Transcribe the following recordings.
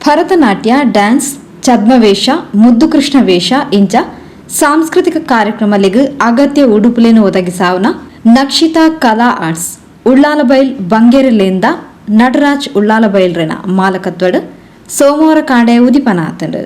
Bharatanatyam, dance, ಛದ್ಮವೇಷ, Muddukrishna ವೇಷ ಇಂಚ ಸಾಂಸ್ಕೃತಿಕ ಕಾರ್ಯಕ್ರಮಲೆಗ್ ಅಗತ್ಯ ಉಡುಪುಲೆನ್ ಒದಗಿಸಾವುನ ನಕ್ಷಿತಾ ಕಲಾ ಆರ್ಟ್ಸ್ ಉಳ್ಳಾಲಬೈಲ್ ಬಂಗೇರಲೇಂದ ನಟರಾಜ್ ಉಳ್ಳಾಲಬೈಲ್ರೆನ ಮಾಲಕತ್ವಡ್ ಸೋಮವಾರ ಕಾಂಡೆ ಉದಿಪನ ಆತಂಡ್.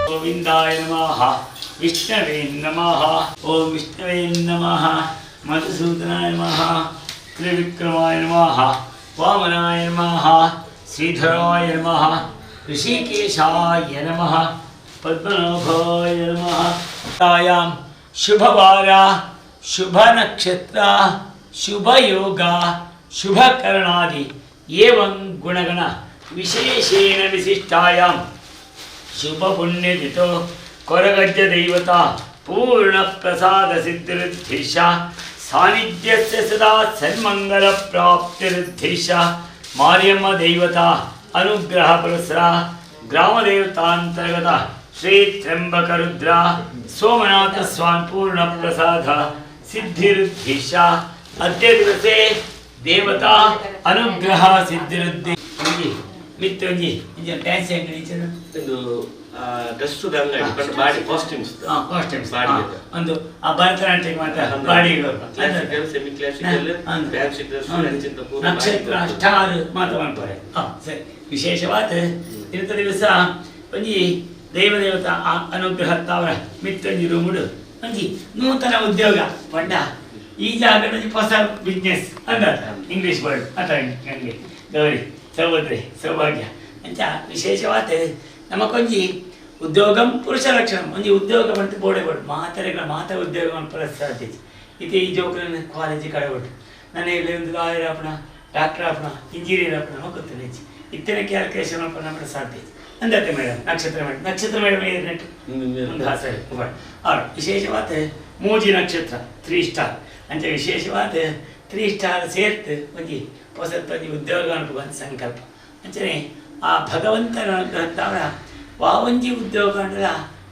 गोविन्दाय नमः, विष्णवे नमः। ॐ विष्णवे नमः, मधुसूदनाय नमः, त्रिविक्रमाय नमः, वामनाय नमः, श्रीधराय नमः, ऋषिकेशाय नमः, पद्मनाभाय नमः। तायां शुभवार, शुभनक्षत्र, शुभयोग, शुभकरणादि एवं गुणगण विशेषेण विशिष्टायां शुभपुण्यतिथौ कोरगज्ज देवता पूर्ण प्रसाद सिद्धिरुद्धिश सानिध्यस्य सदा सन्मंगल प्राप्तिरुद्धिश मारियम्म देवता अनुग्रह पुरस्सर ग्रामदेवतांतर्गत श्री त्र्यंबकरुद्र सोमनाथ स्वामी पूर्ण प्रसाद सिद्धिरुद्धिश अद्य दिवसे देवता अनुग्रह सिद्धिरुद्धि ಮಿತ್ತೊಂಜಿ ಇಂಜ ಡ್ಯಾನ್ಸ್ ಹೆಂಗೆ? ಇದು ಡ್ರೆಸ್ ಅಂಗಡಿ ಬಟ್ ಬಾಡಿ ಕಾಸ್ಟ್ಯೂಮ್ಸ್. ಕಾಸ್ಟ್ಯೂಮ್ಸ್. ಬಾಡಿ. ಒಂದು ಆ ಭರತನಾಟ್ಯ ಮಾತ್ರ body. Classical, semi classical, fancy dress ಅಂಚಿಂತ ಪೂರ. ನಕ್ಷತ್ರ ಸ್ಟಾರ್ ಮಾತ್ರ ಮಾಡ್ತಾರೆ. ಸರಿ, ವಿಶೇಷವಾದ ಇಂಥ ದಿವಸ ಒಂಜಿ ದೈವ ದೇವತಾ ಆ ಅನುಗ್ರಹ ತಾವರ ಮಿತ್ತೊಂಜಿ ರೂಮುಡು ಒಂಜಿ ನೂತನ ಉದ್ಯೋಗ ಪಂಡ ಈ ಜಾಗದ ಒಂಜಿ ಹೊಸ ಬಿಸ್ನೆಸ್ ಅಂದ ಇಂಗ್ಲಿಷ್ ವರ್ಡ್ ಅಥ ನಂಗೆ ಗೌರಿ ಸಹೋದರಿ ಸೌಭಾಗ್ಯ ಅಂಚ ವಿಶೇಷವಾದ ನಮಕೊಂಜಿ ಉದ್ಯೋಗಂ ಪುರುಷ ಲಕ್ಷಣ. ಒಂಜಿ ಉದ್ಯೋಗ ಬಂತು ಬೋಡೆ ಬೋಡು ಮಾತೆರೆಗಳ ಮಾತ ಉದ್ಯೋಗ ಮನ್ಪರ ಸಾಧ್ಯ ಇತ್ತೆ. ಈ ಜೋಕುಲೆನ್ ಕಾಲೇಜ್ ಕಡಗೊಟ್ಟು ನನ್ನ ಇಲ್ಲಿ ಒಂದು ಲಾಯರ್ ಆಪುಣ, ಡಾಕ್ಟರ್ ಆಪುಣ, ಇಂಜಿನಿಯರ್ ಆಪುಣ ನಮಕ್ ಗೊತ್ತಿಲ್ಲ. ಇತ್ತನೆ ಕ್ಯಾಲ್ಕುಲೇಷನ್ ಮನ್ಪುನ ನಮ್ಮ ಸಾಧ್ಯ ಅಂದತ್ತೆ ಮೇಡಮ್. ನಕ್ಷತ್ರ ಮೇಡಮ್, ನಕ್ಷತ್ರ ಮೇಡಮ್ ಏರ್ನೆಟ್ ಒಂದು. ಹಾ ಸರಿ, ಆರು ವಿಶೇಷವಾದ ಮೂಜಿ ನಕ್ಷತ್ರ, ತ್ರೀ ಸ್ಟಾರ್ ಅಂಚ ವಿಶೇಷವಾದ ತ್ರೀ ಸ್ಟಾರ್ ಸೇರ್ತು ಒಂಜಿ ಹೊಸತ್ ಒಂಜಿ ಉದ್ಯೋಗ ಅನ್ಪುವ ಸಂಕಲ್ಪ. ಅಂಚನೆ ಆ ಭಗವಂತನ ಅನುಗ್ರಹತ್ತಾವರ ವಾ ಒಂಜಿ ಉದ್ಯೋಗ ಅಂಡಲ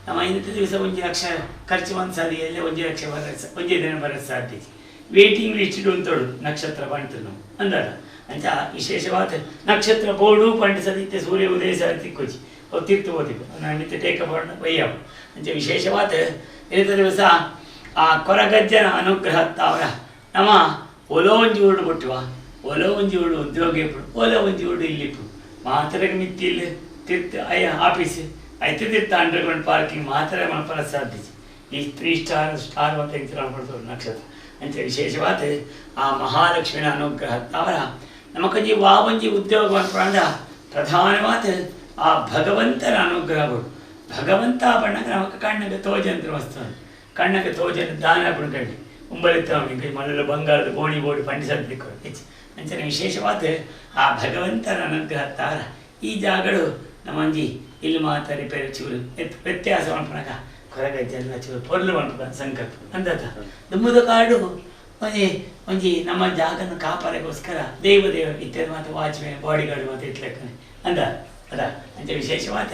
ನಮ್ಮ ಇಂಥ ದಿವಸ 1 ಲಕ್ಷ ಖರ್ಚು ಸಾಧ್ಯ ಎಲ್ಲ 1 ಲಕ್ಷ ಬರ ಒಂಜೇ ದಿನ ಬರ ಸಾಧ್ಯ. ವೇಟಿಂಗ್ ಲಿಸ್ಟ್ ಉಂತೋಡು ನಕ್ಷತ್ರ ಪಂಡ್ತು ನಾವು ಅಂದಾಗ ಅಂಚ ವಿಶೇಷವಾದ ನಕ್ಷತ್ರ ಬೋರ್ಡು ಪಂಡ ಸದಿತ್ತೆ ಸೂರ್ಯ ಉದಯ ತಿಕ್ಕೋಚಿ ಅವು ತಿರ್ತು ಹೋದಿಕ್ಕು ನಾನು ಟೇಕ ಬೋರ್ಡ್ ಬಯ್ಯವು. ಅಂಚ ವಿಶೇಷವಾದ ಇಂಥ ದಿವಸ ಆ ಕೊರಗಜ್ಜನ ಅನುಗ್ರಹ ತಾವರ ನಮ್ಮ ಒಲೋ ಒಂಜಿ ಊರುಡು ಮುಟ್ಟುವ ಒಲ ಒಂಜಿ ಉಡು ಉದ್ಯೋಗ ಇಪ್ಪು ಒಲ ಒಂಜಿ ಉಡು ಇಲ್ಲಿಪ್ಪು ಮಾತ್ರ ಮಿತ್ತಿಲ್ಲ ತಿರ್ತು ಅಯ್ಯ ಆಫೀಸ್ ಐತೆ ತಿರ್ತ ಅಂಡರ್ಗ್ರೌಂಡ್ ಪಾರ್ಕಿಂಗ್ ಮಾತ್ರ ಮಲ್ಪರ ಸಾಧ್ಯ. ಈ 3 ಸ್ಟಾರ್ ಸ್ಟಾರ್ ಅಂತ ಎಂಚ ಮಾಡ್ತಾರೆ ನಕ್ಷತ್ರ ಅಂಚ ವಿಶೇಷವಾದ ಆ ಮಹಾಲಕ್ಷ್ಮಿನ ಅನುಗ್ರಹ ತಾವರ ನಮಕೊಂಜಿ ವಾವಂಜಿ ಉದ್ಯೋಗ ಮಲ್ಪಂಡ ಪ್ರಧಾನವಾದ ಆ ಭಗವಂತನ ಅನುಗ್ರಹಗಳು. ಭಗವಂತ ಬಣ್ಣಕ್ಕೆ ನಮಕ್ ಕಣ್ಣಗೆ ತೋಜಂತ್ರ ವಸ್ತು ಕಣ್ಣಗೆ ತೋಜನ ದಾನ ಕಣ್ಣಿ ಉಂಬಲಿತ್ತ ಮನೆಲ್ಲ ಬಂಗಾರದ ಗೋಣಿ ಬೋಡಿ ಪಂಡಿಸಬೇಕು ಹೆಚ್ಚು ಅಂಚನೆ ವಿಶೇಷವಾದ ಆ ಭಗವಂತನ ಅನುಗ್ರಹ ತಾರ ಈ ಜಾಗಡು ನಮ್ಮಂಜಿ ಇಲ್ಲಿ ಮಾತ್ರ ರಿಪೇರಿ ಚೂರು ವ್ಯತ್ಯಾಸ ಮಲ್ಪನಗ ಕೊರಗಜ್ಜೆಲ್ಲ ಚೂರು ಪೊರ್ಲು ಮಲ್ಪನ ಸಂಕಲ್ಪ ಅಂದದ ದುಮ್ಮದ ಕಾಡು ಒಂಜಿ ಒಂಜಿ ನಮ್ಮ ಜಾಗನ ಕಾಪಾಡಕ್ಕೋಸ್ಕರ ದೇವ ದೇವ ಇತ್ಯಾದಿ ಮಾತ್ರ ವಾಚ್ಮ್ಯಾನ್ ಬಾಡಿ ಗಾರ್ಡ್ ಮಾತ್ರ ಇಟ್ಲೆಕ್ಕನೆ ಅಂದ ಅದ ಅಂಚೆ ವಿಶೇಷವಾದ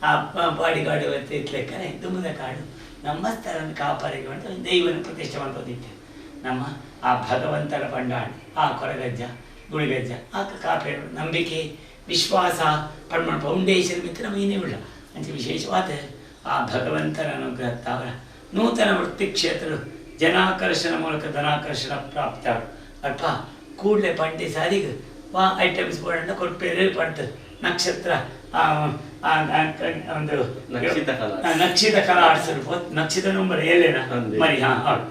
ಆ ಬಾಡಿ ಗಾರ್ಡ್ ಅಂತ ಇಟ್ಲೆಕ್ಕನೆ ದುಮ್ಮದ ಕಾಡು ನಮ್ಮ ಸ್ಥಳವನ್ನು ಕಾಪಾಡಿಗೆ ಅಂತ ದೈವನ ಪ್ರತಿಷ್ಠೆ ಮಾಡ್ಬೋದಿತ್ತು. ನಮ್ಮ ಆ ಭಗವಂತನ ಪಂಡಾಣಿ ಆ ಕೊರಗಜ್ಜ ಗುಳಿಗಜ್ಜ ಆ ಕಾಪೆ ನಂಬಿಕೆ ವಿಶ್ವಾಸ ಪಡ್ಮ ಫೌಂಡೇಶನ್ ಮಿತ್ರ ನಮ್ಮ ಏನೇ ಇಲ್ಲ ಅಂಚೆ ವಿಶೇಷವಾದ ಆ ಭಗವಂತನ ಅನುಗ್ರಹ ತಾವರ ನೂತನ ವೃತ್ತಿ ಕ್ಷೇತ್ರ ಜನಾಕರ್ಷಣ ಮೂಲಕ ಧನಾಕರ್ಷಣ ಪ್ರಾಪ್ತ ಅಲ್ಪ ಕೂಡಲೇ ಪಂಡಿ ಸಾರಿಗೆ ವಾ ಐಟಮ್ಸ್ ಬೋರ್ಡ್ ಕೊಟ್ಪೇರು ಪಡ್ತು ನಕ್ಷತ್ರ ಒಂದು ನಕ್ಷಿತ ಕಲಾ ಆಡ್ಸಲು ನಕ್ಷಿತ ನಂಬರ್ ಏಳೇನ ಮರಿ ಹಾಂ ಹೌದು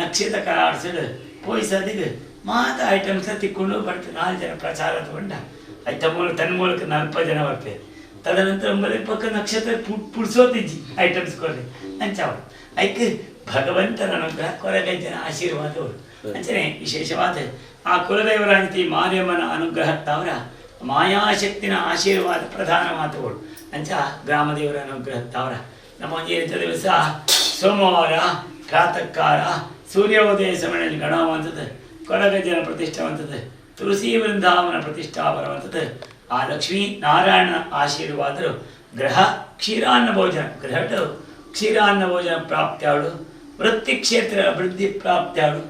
ನಕ್ಷಿತ ಕಲಾ ಆಡ್ಸಲು ಪೋಯ್ಸದಿಗೆ ಮಾತ ಐಟಮ್ಸ್ ತಿಕ್ಕೊಂಡು ಬರ್ತದೆ. 4 ಜನ ಪ್ರಚಾರ ತಗೊಂಡ ಐತ ಮೂಲಕ ತನ್ನ ಮೂಲಕ 40 ಜನ ಬರ್ತಾರೆ. ತದನಂತರ ಬರೀ ಪಕ್ಕ ನಕ್ಷತ್ರ ಪುಡ್ಸೋತಿಜ್ಜಿ ಐಟಮ್ಸ್ ಕೊಡ್ರಿ ಅಂಚಾವು ಐಕ್ ಭಗವಂತನ ಅನುಗ್ರಹ ಕೊರಗಜ್ಜನ ಆಶೀರ್ವಾದವರು ಅಂಚನೆ ವಿಶೇಷವಾದ ಆ ಕುಲದೇವರಾಂತಿ ಮಾರಿಯಮ್ಮನ ಅನುಗ್ರಹ ತಾವರ ಮಾಯಾಶಕ್ತಿನ ಆಶೀರ್ವಾದ ಪ್ರಧಾನ ಮಾತುಗಳು ಅಂಚ ಗ್ರಾಮದೇವರ ಅನುಗ್ರಹ ತಾವರ ನಮ್ಮ ಒಂಜಿ ದಿವಸ ಸೋಮವಾರ ಪ್ರಾತಃ ಕಾಲ ಸೂರ್ಯೋದಯ ಸಮಯದಲ್ಲಿ ಗಣವಂಥದ್ದು ಕೊರಗಜ್ಜನ ಪ್ರತಿಷ್ಠಾವಂಥದ್ದು ತುಳಸಿ ವೃಂದಾವನ ಪ್ರತಿಷ್ಠಾಪನವಂಥದ್ದು ಆ ಲಕ್ಷ್ಮೀ ನಾರಾಯಣ ಆಶೀರ್ವಾದರು ಗ್ರಹ ಕ್ಷೀರಾನ್ನ ಭೋಜನ ಗ್ರಹಟು ಕ್ಷೀರಾನ್ನ ಭೋಜನ ಪ್ರಾಪ್ತಿಯಾಳು ವೃತ್ತಿ ಕ್ಷೇತ್ರ ಅಭಿವೃದ್ಧಿ ಪ್ರಾಪ್ತಿಯಾಳು.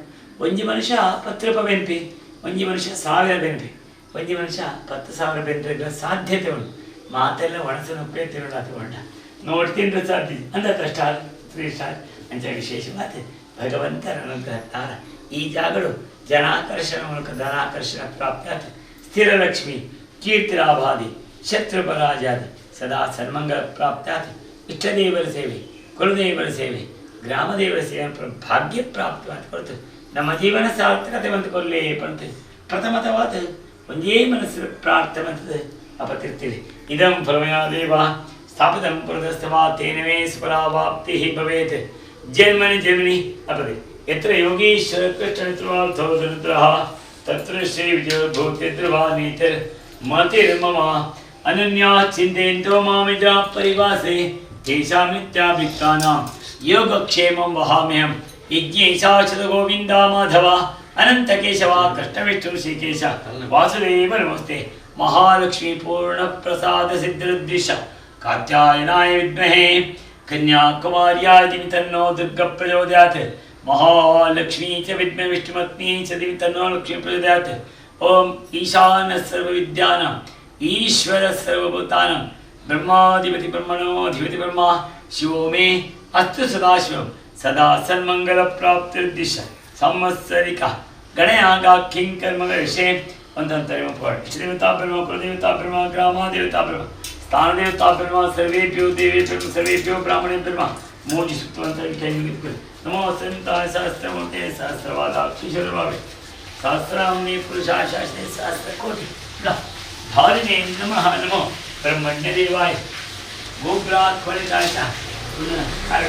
ಒಂಜಿ ಮನುಷ್ಯ 10 ರೂಪಾಯಿ ಬೆನ್ಪಿ, ಒಂಜಿ ಮನುಷ್ಯ 1000 ಬೆನ್ಪಿ, ಒಂಜಿ ಮನುಷ್ಯ 10,000 ಬೆನ್ಪಿ ಸಾಧ್ಯತೆ ಉಂಟು. ಮಾತೆಲ್ಲ ಒಣಸನ್ನು ಉಪಯೋಗ ತಗೊಂಡ ನೋಡ್ತೀನಿ ಸಾಧ್ಯ ಅಂದ ಸ್ಟಾರ್ 3 ಸ್ಟಾರ್ ಅಂಚ ವಿಶೇಷ ಮಾತೆ ಭಗವಂತನ ಅನುಗ್ರಹ ತಾರ ಈ ಜಾಗಗಳು ಜನಾಕರ್ಷಣ ಮೂಲಕ ಧನಾಕರ್ಷಣ ಪ್ರಾಪ್ತಿ ಆತ ಸ್ಥಿರಲಕ್ಷ್ಮಿ ಕೀರ್ತಿಲಾಭಾದಿ ಶತ್ರುಪರಾಜಾದಿ ಸದಾ ಸನ್ಮಂಗಲ ಪ್ರಾಪ್ತಿ ಆತ ಇಷ್ಟದೇವರ ಸೇವೆ ಕುಲದೇವರ ಸೇವೆ ಗ್ರಾಮದೇವರ ಸೇವೆ ಭಾಗ್ಯ ಪ್ರಾಪ್ತಿ ಅಂತ ಕೊಡ್ತು ನಮ್ಮ ಜೀವನ ಸಾರ್ಥಕತೆ ಬಂದು ಕೊಲ್ಲೇ ಪಂತು ಪ್ರಥಮತವಾದ ಒಂದೇ ಮನಸ್ಸು ಪ್ರಾರ್ಥನೆ ಅಂತದ್ದು ಅಪತಿರ್ತೀವಿ. ಇದಂ ಫಲಮಯಾ ದೇವ ಸ್ಥಾಪಿತಂ ಪುರದಸ್ತವಾ ತೇನವೇ ಸುಫಲಾವಾಪ್ತಿ ಭವೇತ್ ಜನ್ಮನಿ ಜನ್ಮನಿ ಅಪದೆ ಯತ್ರ ಯೋಗೀಶ್ವರ ಕೃಷ್ಣ ರುದ್ರಃ ತತ್ರ ಶ್ರೀ ವಿಜಯಭೂತಿರ್ಧ್ರುವ ನೀತಿರ್ ಮತಿರ್ಮಮ ಅನನ್ಯಾ ಚಿಂತೆಯಂತೋ ಮಾಮಿದ ಪರಿವಾಸೆ ತೇಷಾಂ ನಿತ್ಯಾಭಿಕ್ತಾನಾಂ ಯೋಗಕ್ಷೇಮಂ ವಹಾಮ್ಯಹಂ ಯಜ್ಞೇಶಾಶ್ವತ ಗೋವಿಂದ ಮಾಧವ ಅನಂತ ಕೇಶವ ಕೃಷ್ಣ ವಿಷ್ಣು ಶ್ರೀಕೇಶ ವಾಸುದೇವ ನಮಸ್ತೆ. ಮಹಾಲಕ್ಷ್ಮೀ ಪೂರ್ಣ ಪ್ರಸಾದ ಸಿದ್ಧರುದ್ದಿಶ ಕಾತ್ಯಾಯನಾಯ ವಿದ್ಮಹೇ ಕನ್ಯಾಕುಮಾರ್ಯಾಯ ಧೀಮಹಿ ತನ್ನೋ ದುರ್ಗ ಪ್ರಚೋದಯಾತ್. ಮಹಾಲಕ್ಷ್ಮೀ ಚ ವಿದ್ಮಹೇ ವಿಷ್ಣುಪತ್ನಿ ಚ ಧೀಮಹಿ ತನ್ನೋ ಲಕ್ಷ್ಮೀ ಪ್ರಚೋದಯಾತ್. ಓಂ ಈಶಾನ ಸರ್ವವಿದ್ಯಾನಾಂ ಈಶ್ವರ ಸರ್ವಭೂತಾನಾಂ ಬ್ರಹ್ಮಾಧಿಪತಿ ಬ್ರಹ್ಮಣೋಧಿಪತಿ ಬ್ರಹ್ಮ ಶಿವೋ ಮೇ ಅಸ್ತು ಸದಾಶಿವಂ ಸದಾ ಸನ್ಮಂಗಲ ಪ್ರಾಪ್ತಿರ್ದಿಶ ಸಂವತ್ಸರಿಕ ಗಣಯಾಗಾಖ್ಯಂ ಕರ್ಮಗಳ ವಿಷಯ ಒಂದಂತರೆ ಇಷ್ಟದೇವತಾ ಬ್ರಹ್ಮ ಕುಲದೇವತಾ ಬ್ರಹ್ಮ ಗ್ರಾಮ ದೇವತಾ ಬ್ರಹ್ಮ ಸ್ಥಾನ ದೇವತಾ ಬ್ರಹ್ಮ ಸರ್ವೇಭ್ಯೋ ದೇವಿ ಬ್ರಹ್ಮ ಸರ್ವೇಭ್ಯೋ ಬ್ರಾಹ್ಮಣೇ ಬ್ರಹ್ಮ ಮೋಜಿ ಸುತ್ತುವಂತ ನಮೋ ಸಂತಾಯ ಸಹಸ್ರಮೂರ್ತೆ ಸಹಸ್ರವಾದಾಕ್ಷಿ ಶರ್ವಾವೆ ಸಹಸ್ರಾಮ್ನಿ ಪುರುಷಾಶಾಸ್ತ್ರೆ ಸಹಸ್ರಕೋಟಿ ಧಾರಿಣೇ ನಮಃ ನಮೋ ಬ್ರಹ್ಮಣ್ಯ ದೇವಾಯ ಗೋಗ್ರಾತ್ ಫಲಿತಾಯ ನಮಸ್ಕಾರ.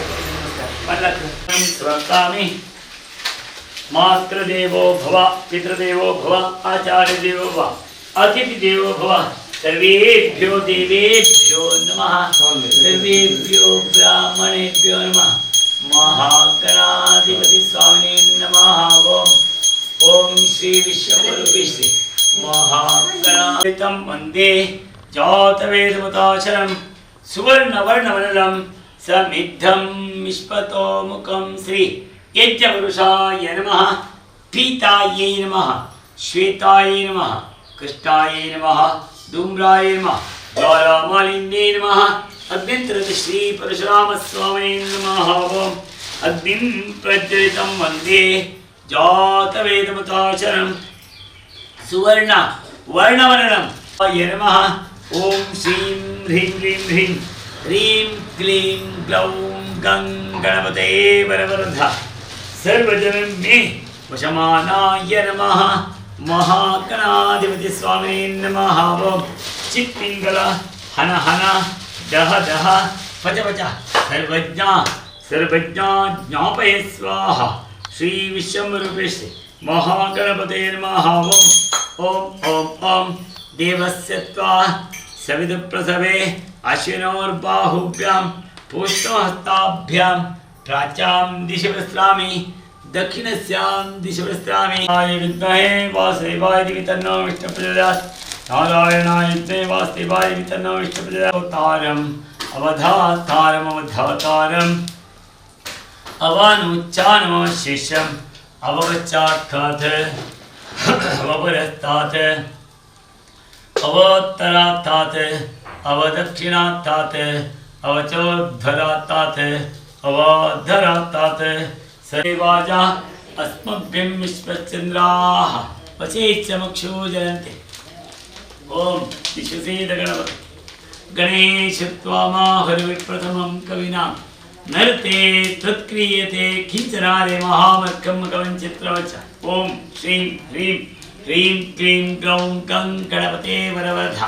ಮಾತೃದೇವೋ ಭವ ಪಿತೃದೇವೋ ಭವ ಆಚಾರ್ಯ ದೇವೋ ಭವ ಅತಿಥಿ ದೇವೋ ಭವ ಸರ್ವೇಭ್ಯೋ ದೇವೇಭ್ಯೋ ನಮಃ ಸರ್ವೇಭ್ಯೋ ಬ್ರಾಹ್ಮಣೇಭ್ಯೋ ನಮಃ ಮಹಾಗಣಾಧಿಪತಿ ಸ್ವಾಮಿನೇ ನಮಃ. ಓಂ ಓಂ ಶ್ರೀ ವಿಶ್ವಗುರು ಶ್ರೀ ಮಹಾಗಣಾಧಿಪತಂ ವಂದೇ ಜಾತವೇದಮತಾಚರಂ ಸುವರ್ಣವರ್ಣವನಲಂ ಸಮಿದ್ಧಂ ವಿಶ್ವತೋಮುಖಂ ಶ್ರೀ ಯಜ್ಞಪುರುಷಾಯ ನಮಃ ಪೀತಾಯೈ ನಮಃ ಶ್ವೇತಾಯೈ ನಮಃ ಕೃಷ್ಣಾಯೈ ನಮಃ ಧೂಮ್ರಾಯ ನಮಃ ಜ್ವಾಲಾಮಾಲಿನ್ಯೈ ನಮಃ ಅಗ್ನಿಂತ್ರತ ಶ್ರೀ ಪರಶುರಾಮ ಸ್ವಾಮಿನೇ ನಮಃ. ಓಂ ಅಗ್ನಿಂ ಪ್ರಜ್ವಲಿತಂ ವಂದೇ ಜಾತವೇದಮತಾಚರಂ ಸುವರ್ಣ ವರ್ಣವರ್ಣಂ ನಮಃ ಓಂ ಶ್ರೀಂ ಹ್ರೀಂ ಕ್ಲೀಂ ಹ್ರೀಂ ಹ್ರೀಂ ಕ್ಲೀಂ ಗ್ಲೌಂ ಗಂ ಗಣಪತಯೇ ವರವರಧ ಸರ್ವಜನಂ ಮೇ ವಶಮಾನಾಯ ನಮಃ ಮಹಾಗಣಾಧಿಪತಿ ಸ್ವಾಮಿನೇ ನಮಃ ಓಂ ಚಿತ್ಪಿಂಗಲ ಹನ ಹನ ದಹ ದಹ ಪಚ ಪಚ ಸರ್ವಜ್ಞ ಸರ್ವಜ್ಞ ಜ್ಞಾಪಯ ಸ್ವಾಹ ಶ್ರೀ ವಿಶ್ವಂರೂಪೇಶ್ ಮಹಾಗಣಪತೇ ನಮಃ ಓಂ ಓಂ ಓಂ ಓಂ ದೇವಸ್ಯ ತ್ವಾ ಸವಿತುಪ್ರಸವೆ ಅಶ್ವಿನೋರ್ಬಾಹುಭ್ಯಾಂ ಪೂಷ್ಣಹಸ್ತಾಭ್ಯಾಂ ಪ್ರಾಚ್ಯಾಂ ದಿಶಿ ವಿಶ್ರಾಮಿ ದಕ್ಷಿಣಸ್ಯಾಂ ದಿಶಿ ವಿಶ್ರಾಮಿ ವಿದ್ಮಹೇ ವಾಸುದೇವಾಯ ಧೀಮಹಿ ತನ್ನೋ ವಿಷ್ಣು ಪ್ರಚೋದಯಾತ್ ನಾರಾಯಣಾಯ ವಿದ್ಮಹೇ ವಾಸುದೇವಾಯ ಧೀಮಹಿ ತನ್ನೋ ವಿಷ್ಣು ಪ್ರಚೋದಯಾತ್ ತಾರಂ ಅವಧಾತಾರಂ ಅವಧಾತಾರಂ ಅವಾನುಚ್ಚಾನಮ ಶಿಷ್ಯಂ ಅವವಚ್ಚಾಖಾತ್ ಅವಪರಸ್ತಾತ್ ಅವೋತ್ತರಾತ್ತಾತ್ ಅವದಕ್ಷಿಣಾತ್ತಾತ್ ಅವಚೋದ್ಧರಾತ್ತಾತ್ ಅವಾಧರಾತ್ತಾತ್ ಸರಿವಾಜ ಅಸ್ಮಭ್ಯಂ ವಿಶ್ವಶ್ಚಂದ್ರಾಃ ವಚೇಚ್ಚ ಮಕ್ಷೂ ಜಯಂತಿ ಓಂ ವಿಶ್ವಸೇದ ಗಣಪತಿ ಗಣೇಶ ತ್ವಾಮಾಹುರ್ವಿಪ್ರಥಮಂ ಕವಿನಾಂ ನರ್ತೆ ತ್ವತ್ಕ್ರಿಯತೆ ಕಿಂಚನಾರೆ ಮಹಾಮರ್ಕಂ ಕವಂಚಿತ್ರವಚ ಓಂ ಶ್ರೀಂ ಹ್ರೀಂ ಹ್ರೀಂ ಕ್ಲೀಂ ಗ್ಲೌಂ ಗಂ ಗಣಪತೇ ವರವರ್ಧ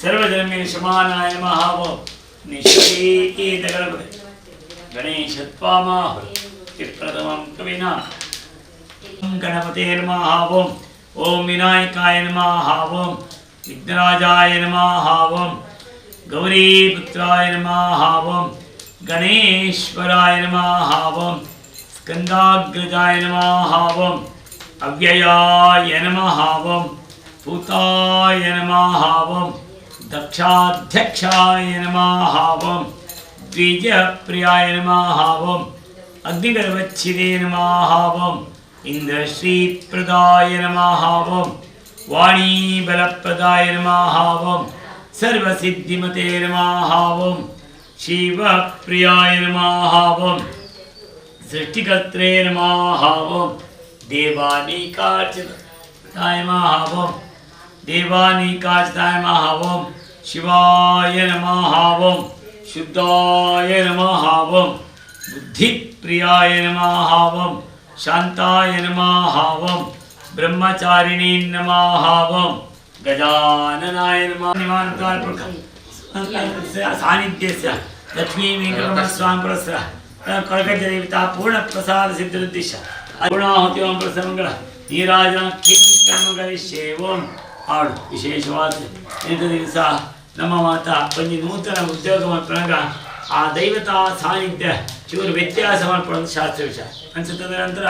ಸರ್ವಜನ್ಮೇ ಶಮಾನಾಯ ನಮಃ ಓಂ ನಿಶ್ಚೀತ ಗಣಪತಿ ಗಣೇಶ ತ್ವಾಮಾಹುರ್ವಿಪ್ರಥಮಂ ಕವಿನಾಂ ಗಣಪತೇ ನಮಃ ಓಂ ಓಂ ವಿನಾಯಕಾಯ ನಮಃ ಓಂ ವಿಘ್ನರಾಜಾಯ ನಮಃ ಓಂ ಗೌರೀಪುತ್ರಾಯ ನಮಃ ಓಂ ಗಣೇಶ್ವರಾಯ ನಮಃ ಓಂ ಸ್ಕಂದಾಗ್ರಜಾಯ ನಮಃ ಓಂ ಅವ್ಯಯಾಯ ನಮಃ ಓಂ ಭೂತಾಯ ನಮಃ ಓಂ ದಕ್ಷಾಧ್ಯಕ್ಷಾಯ ನಮಃ ಓಂ ದ್ವಿಜಪ್ರಿಯಾಯ ನಮಃ ಓಂ ಅಗ್ನಿಗರ್ಭಚ್ಛಿದೇ ನಮಃ ಓಂ ಇಂದ್ರಶ್ರೀಪ್ರದಾಯ ನಮಃ ಓಂ ವಾಣೀಬಲಪ್ರದಾಯ ನಮಃ ಓಂ ಸರ್ವಸಿದ್ಧಿಮತೆ ನಮಃ ಓಂ ಶಿವಪ್ರಿಯಾಯ ನಮಃ ಓಂ ಸೃಷ್ಟಿಕರ್ತ್ರೇ ನಮಃ ಓಂ ದೇವಾನೀಕಾರ್ಚಿತಾಯ ನಮಃ ಓಂ ದೇವಾನೀಕಾರ್ಚಿತಾಯ ನಮಃ ಓಂ ಶಿವಾಯ ನಮಃ ಓಂ ಶುದ್ಧಾಯ ನಮಃ ಓಂ ಬುದ್ಧಿಪ್ರಿಯಾಯ ನಮಃ ಓಂ ಶಾಂತಾಯ ನಮಃ ಓಂ ಬ್ರಹ್ಮಚಾರಿಣೀ ನಮಃ ಓಂ ಗಜಾನನಾಯ ನಮಃ ನಿಮಾನತಾರ್ಪುರಕ ಸಾನ್ನಿಧ್ಯಸ್ಯ ಲಕ್ಷ್ಮೀ ವೆಂಕಟರಮಣ ಸ್ವಾಮಿ ಪುರಸ್ಸರ ಕೊರಗಜ್ಜ ದೇವತಾ ಪೂರ್ಣ ಪ್ರಸಾದ ಸಿದ್ಧರುದ್ದೇಶ ಪೂರ್ಣಾಹುತಿ ಓಂ ಪ್ರಸಂಗಳ ನೀರಾಜನ ಕಿಂ ಕರ್ಮ ಕರಿಷ್ಯೆ ಓಂ ಹಾಡು ವಿಶೇಷವಾದ ಇಂಥ ದಿವಸ ನಮ್ಮ ಮಾತಾ ಒಂಜಿ ನೂತನ ಉದ್ಯೋಗ ಮಲ್ಪನಗ ಆ ದೈವತಾ ಸಾನ್ನಿಧ್ಯ ಚೂರು ವ್ಯತ್ಯಾಸ ಮಾಡ್ಕೊಳ್ಳೋದು ಶಾಸ್ತ್ರ ವಿಷಯ ಅನ್ಸುತ್ತದ. ನಂತರ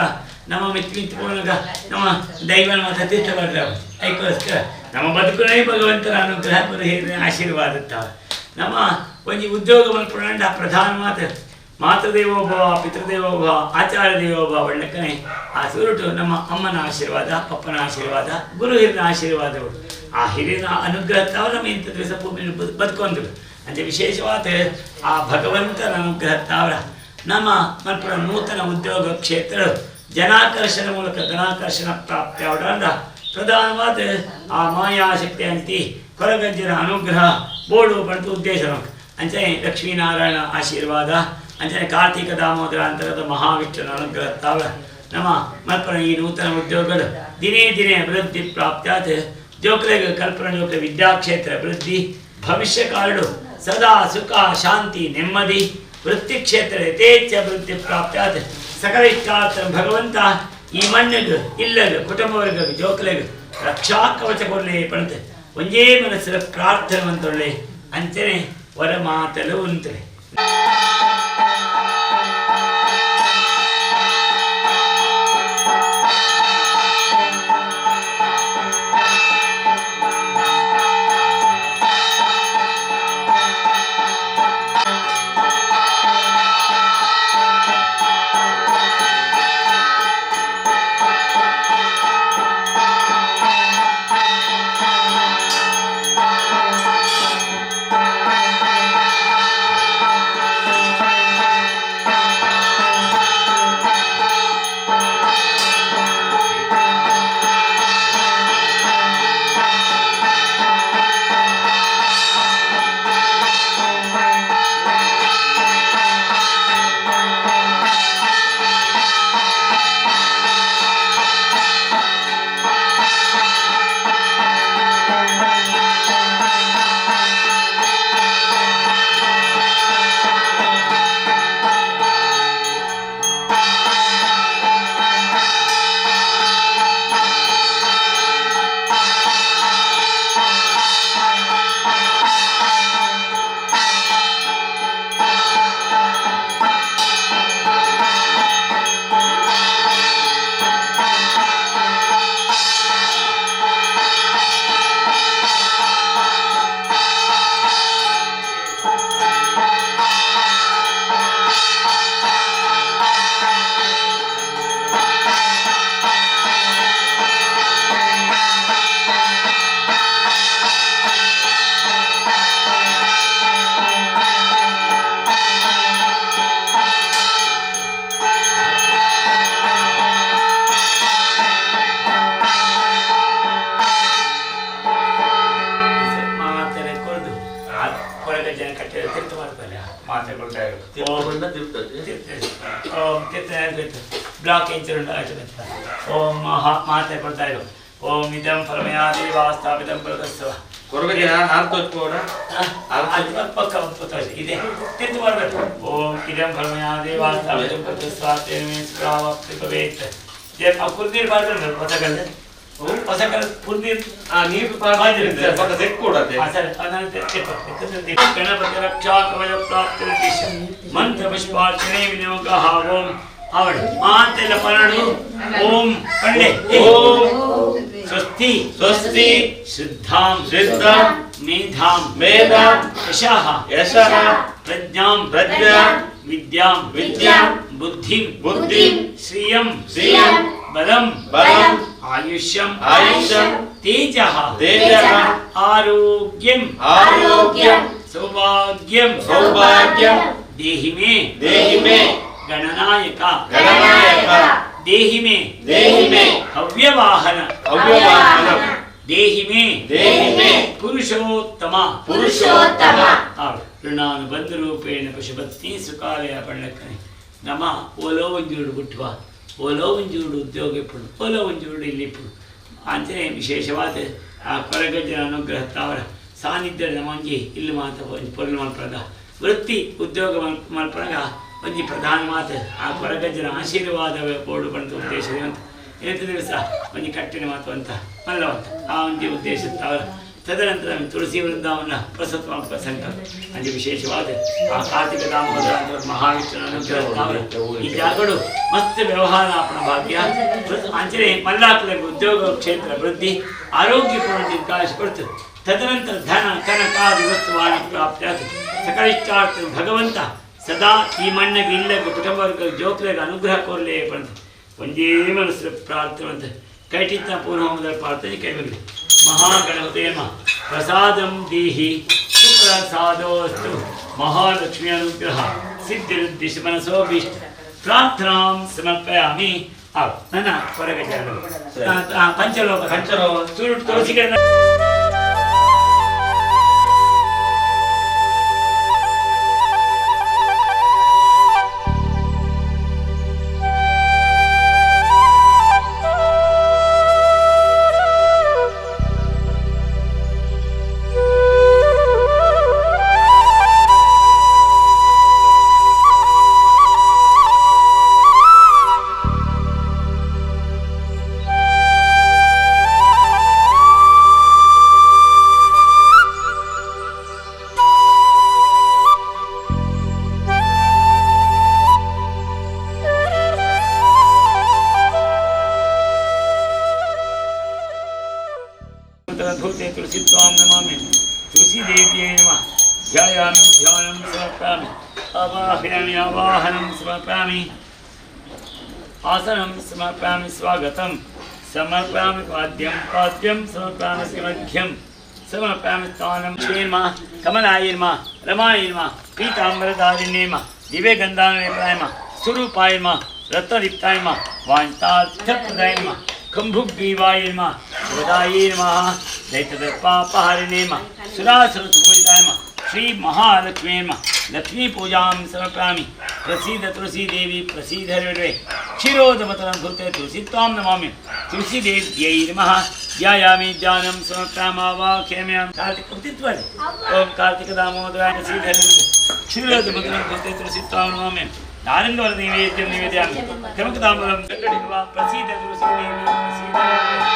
ನಮ್ಮ ಮಿತ್ ಮಿತ್ಕೊಳ್ಳಾಗ ನಮ್ಮ ದೈವನ ಮಾತ್ರ ತೀರ್ಥ ಬರ್ತಾರೆ. ಅದಕ್ಕೋಸ್ಕರ ನಮ್ಮ ಬದುಕುನೇ ಭಗವಂತನ ಅನುಗ್ರಹ ಗುರು ಹಿರಿಯರ ಆಶೀರ್ವಾದ ಇರ್ತಾವೆ. ನಮ್ಮ ಒಂಜಿ ಉದ್ಯೋಗ ಮಲ್ಪೊಂಡ ಪ್ರಧಾನ ಮಾತು ಮಾತೃದೇವೋಭವ ಪಿತೃದೇವೋಭವ ಆಚಾರ್ಯ ದೇವೋಭವ ಒಳ್ಳೆಕನೆ ಆ ಸುರುಟು ನಮ್ಮ ಅಮ್ಮನ ಆಶೀರ್ವಾದ, ಪಪ್ಪನ ಆಶೀರ್ವಾದ, ಗುರು ಹಿರಿಯನ ಆಶೀರ್ವಾದಗಳು, ಆ ಹಿರಿಯನ ಅನುಗ್ರಹ ತಾವ ನಮ್ಮ ಇಂಥ ದಿವಸ ಭೂಮಿ ಬದುಕೊಂಡ್ರು. ಅಂದರೆ ವಿಶೇಷವಾದ ಆ ಭಗವಂತನ ಅನುಗ್ರಹ ತಾವರ ನಮ್ಮ ಮಲ್ಪುರ ನೂತನ ಉದ್ಯೋಗ ಕ್ಷೇತ್ರ ಜನಾಕರ್ಷಣ ಮೂಲಕ ಧನಾಕರ್ಷಣ ಪ್ರಾಪ್ತಿ ಅವರ ಪ್ರಧಾನವಾದ ಆ ಮಾಯಾಶಕ್ತಿ ಅಂತಿ ಕೊರಗಜ್ಜನ ಅನುಗ್ರಹ ಬೋಡು ಪಡೆದು ಉದ್ದೇಶ ನಮಕ್. ಅಂಚನೆ ಲಕ್ಷ್ಮೀನಾರಾಯಣ ಆಶೀರ್ವಾದ, ಅಂಚನೆ ಕಾರ್ತೀಕ ದಾಮೋದರ ಅಂತರ್ಗತ ಮಹಾವಿಷ್ಣುನ ಅನುಗ್ರಹ ತಾವ ನಮ್ಮ ಮಲ್ಪನ ಈ ನೂತನ ಉದ್ಯೋಗಗಳು ದಿನೇ ದಿನೇ ಅಭಿವೃದ್ಧಿ ಪ್ರಾಪ್ತಿಯಾದ ಜೋಕ್ಲೆಗೆ ಕಲ್ಪನಾ ಜೋಕ್ಲೆ ವಿದ್ಯಾಕ್ಷೇತ್ರ ಅಭಿವೃದ್ಧಿ, ಭವಿಷ್ಯ ಕಾಲಡು ಸದಾ ಸುಖ ಶಾಂತಿ ನೆಮ್ಮದಿ, ವೃತ್ತಿ ಕ್ಷೇತ್ರ ಯಥೇಚ್ಛ ಅಭಿವೃದ್ಧಿ ಪ್ರಾಪ್ತಿಯಾದ ಸಕಲ ಇಷ್ಟಾರ್ಥ ಭಗವಂತ ಈ ಮಣ್ಣಿಗೆ ಇಲ್ಲಗ ಕುಟುಂಬ ವರ್ಗ ಜೋಕ್ಲೆಗ್ ರಕ್ಷಾ ಕವಚ ಕೊಡಲಿ ಪಣತೆ ಒಂದೇ ಮನಸ್ಸಿನ ಪ್ರಾರ್ಥನೆ ಅಂತೊಳ್ಳೆ ಅಂಚನೆ ವರ ಮಾತಲು ಉಂತಲೆ. ಓಂ ಬ್ಲಾಕ್ ಓಂ ಮಹಾ ಮಾತೆ ಕೊಡ್ತಾ ಇರು. ಓಂ ಇದಂ ಫಲಮಯಾ ದೇವಾ ಸ್ಥಾಪಿತಂ ಪ್ರದಸ್ತವ. ಇದೆ ತಿರ್ತು ಮಾಡಬೇಕು. ಓಂ ಇದಂ ಫಲಮಯಾ ದೇವಾ ಸ್ಥಾಪಿತಂ ಪ್ರದಸ್ತವ ತೇನ ಮೇ ಸುಖಾವಾಪ್ತಿ ಭವೇತ್. ಕುರ್ನೀರು ಪಾಡ್ತಾರೆ ಹೊಸಕಲ್ಲು, ಹೊಸಕಲ್ಲು ಕುರ್ನೀರು ನೀರು ಗಣಪತಿ ರಕ್ಷಾ ಕವಚ ಪ್ರಾಪ್ತಿ ಮಂತ್ರ ಪುಷ್ಪಾರ್ಚನೆ ವಿನಿಯೋಗ. ಓಂ ಅವಳು ಮಾತೆಲ್ಲ ಪರಡು. ಓಂ ಪಂಡೆ. ಓಂ ಸ್ವಸ್ತಿ ಸ್ವಸ್ತಿ ಶುದ್ಧಾಂ ಶುದ್ಧಾಂ ಮೇಧಾಂ ಮೇಧಾಂ ಯಶಃ ಯಶಃ ಪ್ರಜ್ಞಾಂ ಪ್ರಜ್ಞಾಂ ವಿದ್ಯಾಂ ವಿದ್ಯಾಂ ಬುದ್ಧಿಂ ಬುದ್ಧಿಂ ಶ್ರಿಯಂ ಶ್ರಿಯಂ ಬಲಂ ಬಲಂ ಆಯುಷ್ಯಂ ಆಯುಷ್ಯಂ ತೇಜಃ ತೇಜಃ ಆರೋಗ್ಯಂ ಆರೋಗ್ಯಂ ಸೌಭಾಗ್ಯಂ ಸೌಭಾಗ್ಯಂ ದೇಹಿ ಮೇ ದೇಹಿ ಮೇ ಗಣನಾಯಕ ಗಣನಾಯಕ ದೇಹಿ ಮೇ ದೇಹಿ ಮೇ ಹವ್ಯವಾಹನ ಹವ್ಯವಾಹನ ದೇಹಿ ಮೇ ದೇಹಿ ಮೇ ಪುರುಷೋತ್ತಮ ಪುರುಷೋತ್ತಮ. ಋಣಾನುಬಂಧ ರೂಪೇಣ ಪಶುಪತ್ನಿ ಸುಖಾಲಯ ಪಳ್ಳಕ್ಕನೆ ನಮ ಓಲೋ ಒಂಜೂಡು ಹುಟ್ಟುವ, ಓಲೋ ಒಂಜೂಡು ಉದ್ಯೋಗ ಇಪ್ಪುಡು, ಓಲೋ ಒಂಜೂಡು ಇಲ್ಲಿ ಇಪ್ಪುಡು. ಅಂಚನೆ ವಿಶೇಷವಾದ ಆ ಕೊರಗಜ್ಜನ ಅನುಗ್ರಹ ತಾವರ ಸಾನ್ನಿಧ್ಯ ನಮ್ಮಂಜಿ ಇಲ್ಲಿ ಮಾತ ಒಂಜಿ ಪೊರ್ಲು ಮಲ್ಪನಗ ವೃತ್ತಿ ಉದ್ಯೋಗ ಮಲ್ಪನಗ ಒಂಜಿ ಪ್ರಧಾನ ಮಾತು ಆ ಕೊರಗಜ್ಜನ ಆಶೀರ್ವಾದ ಬೋರ್ಡು ಪಂತ ಉದ್ದೇಶ ಅಂತ ಎಂಟು ದಿವಸ ಒಂಜಿ ಕಟ್ಟಿನ ಮಾತು ಅಂತ ಮಲ್ಲವಂತ ಆ ಒಂಜಿ ಉದ್ದೇಶ ತಾವರ. ತದನಂತರ ತುಳಸಿ ವೃಂದಾವನ ಪ್ರಸತ್ ಮಲ್ಪ ಸಂಕಲ್ಪ ಅಂಜಿ ವಿಶೇಷವಾದ ಆ ಕಾರ್ತಿಕ ದಾಮೋದರ ಅಂತ ಮಹಾವಿಷ್ಣುವಿನ ಅನುಗ್ರಹ ತಾವರ ಈ ಜಾಗಡು ಮಸ್ತ್ ವ್ಯವಹಾರ ಆಪಣ ಭಾಗ್ಯ ಅಂಚನೆ ಮಲ್ಲಾಕ್ಲೆಗ್ ಉದ್ಯೋಗ ಕ್ಷೇತ್ರ ವೃದ್ಧಿ ಆರೋಗ್ಯಪೂರ್ಣ ದೀರ್ಘಾಯುಷ ಕೊಡ್ತು. ತದನಂತರ ಧನ ಕನಕಾದಿ ವಸ್ತುವಾಣಿ ಪ್ರಾಪ್ತಿಯಾತು ಸಕಲಿಷ್ಟಾರ್ಥ ಭಗವಂತ ಸದಾ ಈ ಮಣ್ಣಗೆ ಇಲ್ಲಗ ಕುಟುಂಬ ಜೋಕ್ಲೆಗ್ ಅನುಗ್ರಹ ಕೋರ್ಲೇ ಪಂತ ಒಂದೇ ಮನಸ್ಸು ಪ್ರಾರ್ಥನೆ ಅಂತ ಕೈಟಿತ್ತ ಪೂರ್ಣ ಪ್ರಾರ್ಥನೆ ಕೈಬಂದು ಮಹಾಗಣಪತೇ ನಮಃ. ಪ್ರಸಾದಂ ದೇಹಿ ಸುಪ್ರಸಾದೋಸ್ತು ಮಹಾಲಕ್ಷ್ಮಿ ಅನುಗ್ರಹ ಸಿದ್ಧಿರುದ್ದಿಶ ಮನಸೋಭೀಷ್ಟ ಪ್ರಾರ್ಥನಾಂ ಸಮರ್ಪಯಾಮಿ. ನನ್ನ ಹೊರಗೆ ಪಂಚಲೋಕ ಪಂಚಲೋಕ. ತುಳಸಿ ಗಿಡ. भूते तुलसी त्वां नमामि। तुलसी देव्यै नमः। ध्यायामि ध्यानं समर्पयामि। आवाहयामि आवाहनं समर्पयामि। आसनं समर्पयामि। स्वागतं समर्पयामि। पाद्यं पाद्यं समर्पयामि। समर्घ्यं समर्पयामि। स्थानं श्रीर्मा कमलाय नमः रमाय नमः पीताम्बरधारिणे नमः दिव्यगन्धानुलेपनाय नमः स्वरूपाय नमः रत्नदीप्ताय नमः वाञ्छार्थप्रदाय नमः कुम्भुग्रीवाय नमः शिवदाय नमः दैत्यदर्पापहारिणे नमः सुरासुरसुपूजिताय नमः श्री महालक्ष्मी नमः लक्ष्मीपूजां समर्पयामि। प्रसीद तुलसी देवी प्रसीद हरिवे क्षीरोदमतनं भूते तुलसी त्वां नमामि। तुलसी देव्यै नमः। ध्यायामि ध्यानं समर्पयामि। कार्तिक ओम कार्तिक दामोदराय प्रसीद हरिवे क्षीरोदमतनं भूते तुलसी त्वां नमामि। नारंगवर नैवेद्यं निवेदयामि। कनकदामोदरं प्रसीद तुलसी देवी प्रसीद हरिवे।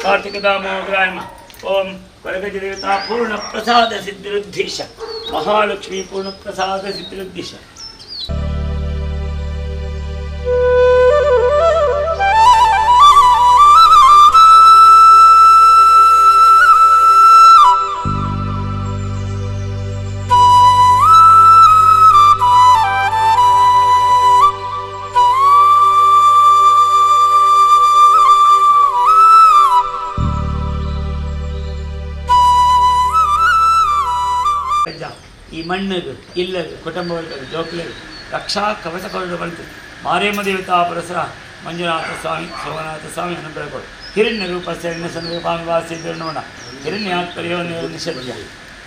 कार्तिक दामोदराय नमः। ओम वरगज देवता पूर्ण प्रसाद सिद्धिरुद्धीश ಮಹಾಲಕ್ಷ್ಮೀ ಪೂರ್ಣ ಪ್ರಸಾದ ಸಿದ್ಧಿರುದ್ದೇಶ. ಈ ಮಣ್ಣು ಇಲ್ಲದು ಕುಟುಂಬ ವರ್ಗದ ಜೋಕ್ಲೆಗ್ ರಕ್ಷಾ ಕವಚ ಕೊರಡು ಬಂತು ಮಾರೇಮ ದೇವತಾ ಪರಸರ ಮಂಜುನಾಥ ಸ್ವಾಮಿ ಸೋಮನಾಥ ಸ್ವಾಮಿ ಅನುಗ್ರಹ ಕೊಡು. ಹಿರಣ್ಯ ರೂಪ ಹಿರಣ್ಯ ಸಂದ್ರಪಾಂಗಾಸಿದ್ರನೋಣ ಹಿರಣ್ಯಾತ್ಪರ್ಯೋ ನಿಷದ್ಯ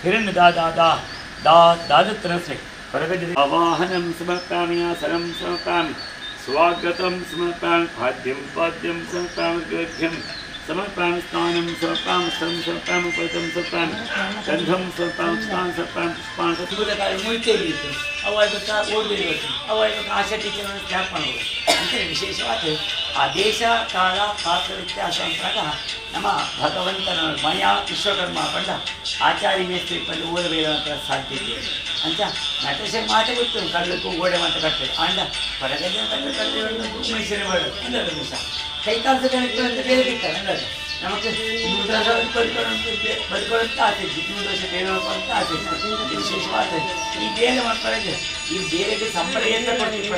ಹಿರಣ್ಯ ದಾ ದಾ ದಾ ದಾ ದಾದತ್ರಸ್ಮೈ ಪರಗಜ ಆವಾಹನಂ ಸಮರ್ಪಯಾಮಿ ಆಸನಂ ಸಮರ್ಪಯಾಮಿ ಸ್ವಾಗತಂ ಸಮರ್ಪಯಾಮಿ ಪಾದ್ಯಂ ಪಾದ್ಯಂ ಸಮರ್ಪಯಾಮಿ ಗೃಹ್ಯಂ ಸಮರ್ಪಯಾಮಿ ಸ್ನಾನಂ ಸಮರ್ಪಯಾಮಿ ಸ್ಥಂ ಸಮರ್ಪಯಾಮಿ ಉಪರಿತಂ ಸಮರ್ಪಯಾಮಿ ಗಂಧಂ ಸಮರ್ಪಯಾಮಿ ಸ್ನಾನ ಸಮರ್ಪಯಾಮಿ ಪುಷ್ಪಾನ್ ಸುಬುದಕಾಯಿ ಮುಳ್ತೆ ಇತ್ತು ಅವ ಇವತ್ತು ಓದಬೇಕು ಅವ ಇವತ್ತು ಆಶಾ ಟೀಚರ್ ಸ್ಟ್ಯಾಪ್ ಮಾಡ್ಬೋದು ಅಂತೇಳಿ ವಿಶೇಷವಾದ ಆ ದೇಶ ಕಾಲ ಪಾತ್ರ ವ್ಯತ್ಯಾಸ ಅಂತಾಗ ನಮ್ಮ ಭಗವಂತನ ಮಯ ವಿಶ್ವಕರ್ಮ ಪಂಡ ಆಚಾರ್ಯ ಮೇಸ್ತ್ರಿ ಪಂಡ ಓದಬೇಡ ಅಂತ ಸಾಧ್ಯತೆ ಅಂತ ನಟೇಶ ಮಾತೆ ಗೊತ್ತು ಕಲ್ಲಕ್ಕೂ ಗೋಡೆ ಮಾತು ಕಟ್ಟೆ ಅಂಡ ಹೊರಗಡೆ ಕಲ್ಲು ಕಲ್ಲು ಮೈಸೂರು ಮಾಡೋದು ಅಂದ್ರೆ ನಿಮಿಷ ಕೈ ಕಾಲು ಅಂತ ಬೇರೆ ಬಿಡ್ತಾರೆ ಅಂದ್ರೆ ನಮಗೆ 100 ವರ್ಷ ಬದುಕೊಳ್ಳುವಂತ ಆಸೆ ಇತ್ತು, 100 ವರ್ಷ ಬೇರೆ ಮಾಡ್ಕೊಳ್ಳುವಂತ ಆಸೆ ಇತ್ತು. ವಿಶೇಷವಾದ ಈ ಬೇರೆ ಮಾಡ್ಕೊಳ್ಳೋದು ಈ ಬೇರೆಗೆ ಸಂಬಳ ಎಂತ ಕೊಡ್ತೀವಿ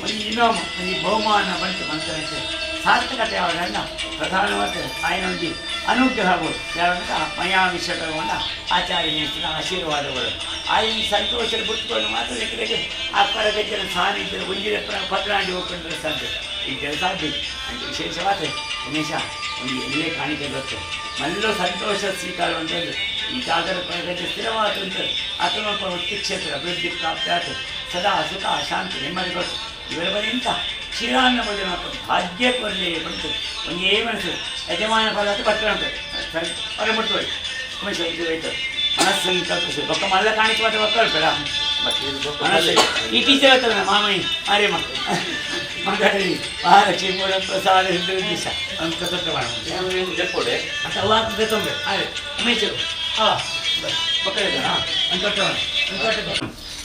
ಒಂದು ಇನಾಮ ಒಂದು ಬಹುಮಾನ ಬಂತು ಮಂತ್ರಕ್ಕೆ ಸಾರ್ಥಕತೆ ಯಾವಾಗ ಪ್ರಧಾನವಾದ ಆಯನ ಒಂದು ಅನುಗ್ರಹಗಳು ಯಾವಂತ ಮಯಾ ವಿಶ್ವಕರ್ಮನ ಆಚಾರ್ಯ ಮೇಸ್ತ್ರಿನ ಆಶೀರ್ವಾದಗಳು ಆಯನ ಸಂತೋಷ ಬಿಟ್ಟುಕೊಂಡು ಮಾತ್ರ ಲೆಕ್ಕಕ್ಕೆ ಆ ಪರಗಜ್ಜನ ಸಾನ್ನಿಧ್ಯ ಒಂದಿನ ಪತ್ರಾಂಡಿ ಹೋಗ್ಕೊಂಡ್ರೆ ಸಾಧ್ಯ ಈ ಕೆಲಸ ಸಾಧ್ಯ ಅಂತ ವಿಶೇಷವಾದ ಉಮೇಶ ಒಂದು ಎಲ್ಲೇ ಕಾಣಿಕೆ ಗೊತ್ತು ಮಲ್ಲೋ ಸಂತೋಷ ಸ್ವೀಕಾರ ಅಂತ ಹೇಳಿ ಈ ಜಾಗರ ಪರಗಜ್ಜ ಸ್ಥಿರವಾದ ಅಂತ ಆತನೊಬ್ಬ ವೃತ್ತಿ ಕ್ಷೇತ್ರ ಅಭಿವೃದ್ಧಿ ಪ್ರಾಪ್ತಿ ಆಯ್ತು ಸದಾ ಸುಖ ಶಾಂತಿ ನೆಮ್ಮದಿ ಗೊತ್ತು ಇವರ ಬಳಿಂತ ಕ್ಷೀರಾನ್ನ ಭೋಜನ ಭಾಗ್ಯ ಕೊರಲಿ ಬಂತು ಒಂದೇ ಮನಸ್ಸು ಯಜಮಾನ ಫಲ ಅಂತ ಪತ್ರ ಅಂತ ಹೊರ ಮುಟ್ಟುವಳಿ ಉಮೇಶ ಇದು ಆಯ್ತು ಮನಸ್ಸಂಕಲ್ಪ ಬೊಕ್ಕ ಮಲ್ಲ ಕಾಣಿಕೆ ಮಾತ್ರ ಒಕ್ಕಳು ಬೇಡ ಮನಸ್ಸು ಈ ಟೀಚರ್ ಹೇಳ್ತಾರೆ ಮಾಮಯ್ಯ ಆರ್ಯಮ್ಮ ಮಾತಾಡಿ ಮಹಾಲಕ್ಷ್ಮೀ ಮೂಲ ಪ್ರಸಾದ ದಿವಸ ಅಂತ ಮಾಡೋದು ಅಂತ ಅವ್ವ ತೊಂದರೆ ಆಯ್ತು ಉಮೇಶ್ ಹಾಂ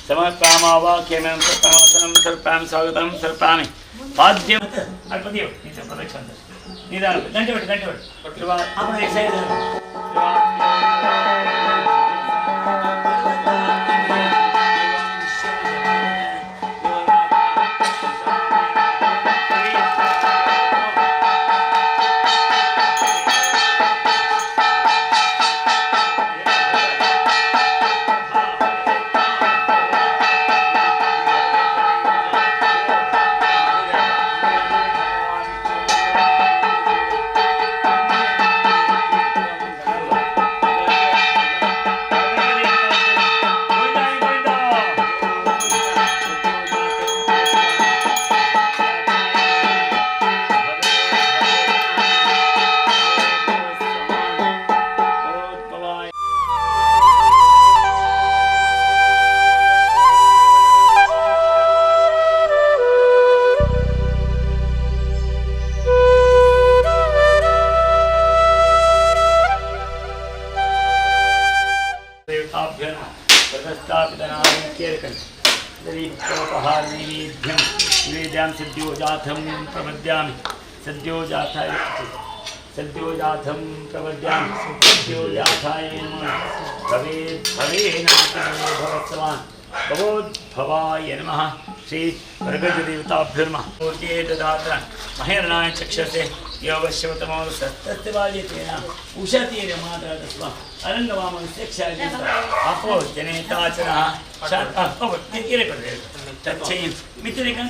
ಸಮರ್ಪಾಮಾವಾಕ್ಯಮಂ ಸರ್ಪಾಮಸನಂ ಸರ್ಪಾಂ ಸ್ವಾಗತಂ ಸರ್ಪಾಮಿ ಪಾದ್ಯಂ ಅಲ್ಪ ದೇವು ನಿಜ ಪ್ರದಕ್ಷಿಣ ನಿಧಾನ ಗಂಟೆ ಬಿಟ್ಟು ಗಂಟೆ ಬಿಟ್ಟು ಸೈಡ್ सद्यो जातं प्रपद्यामि सद्यो जाताय सद्यो जातं प्रपद्यामि सद्यो जाताय नमः भवे भवे भवत्सवान् भवोद्भवाय नमः श्री वरगजदेवताभ्यो नमः मूर्ते ददात्र महेरणाय चक्षसे योगश्यवतमो सस्तस्य बाल्यतेन उषतेन मातरा तस्मा अरङ्गवामस्य आपो जनेताचनः ಮಿತ್ರರಿಗೆ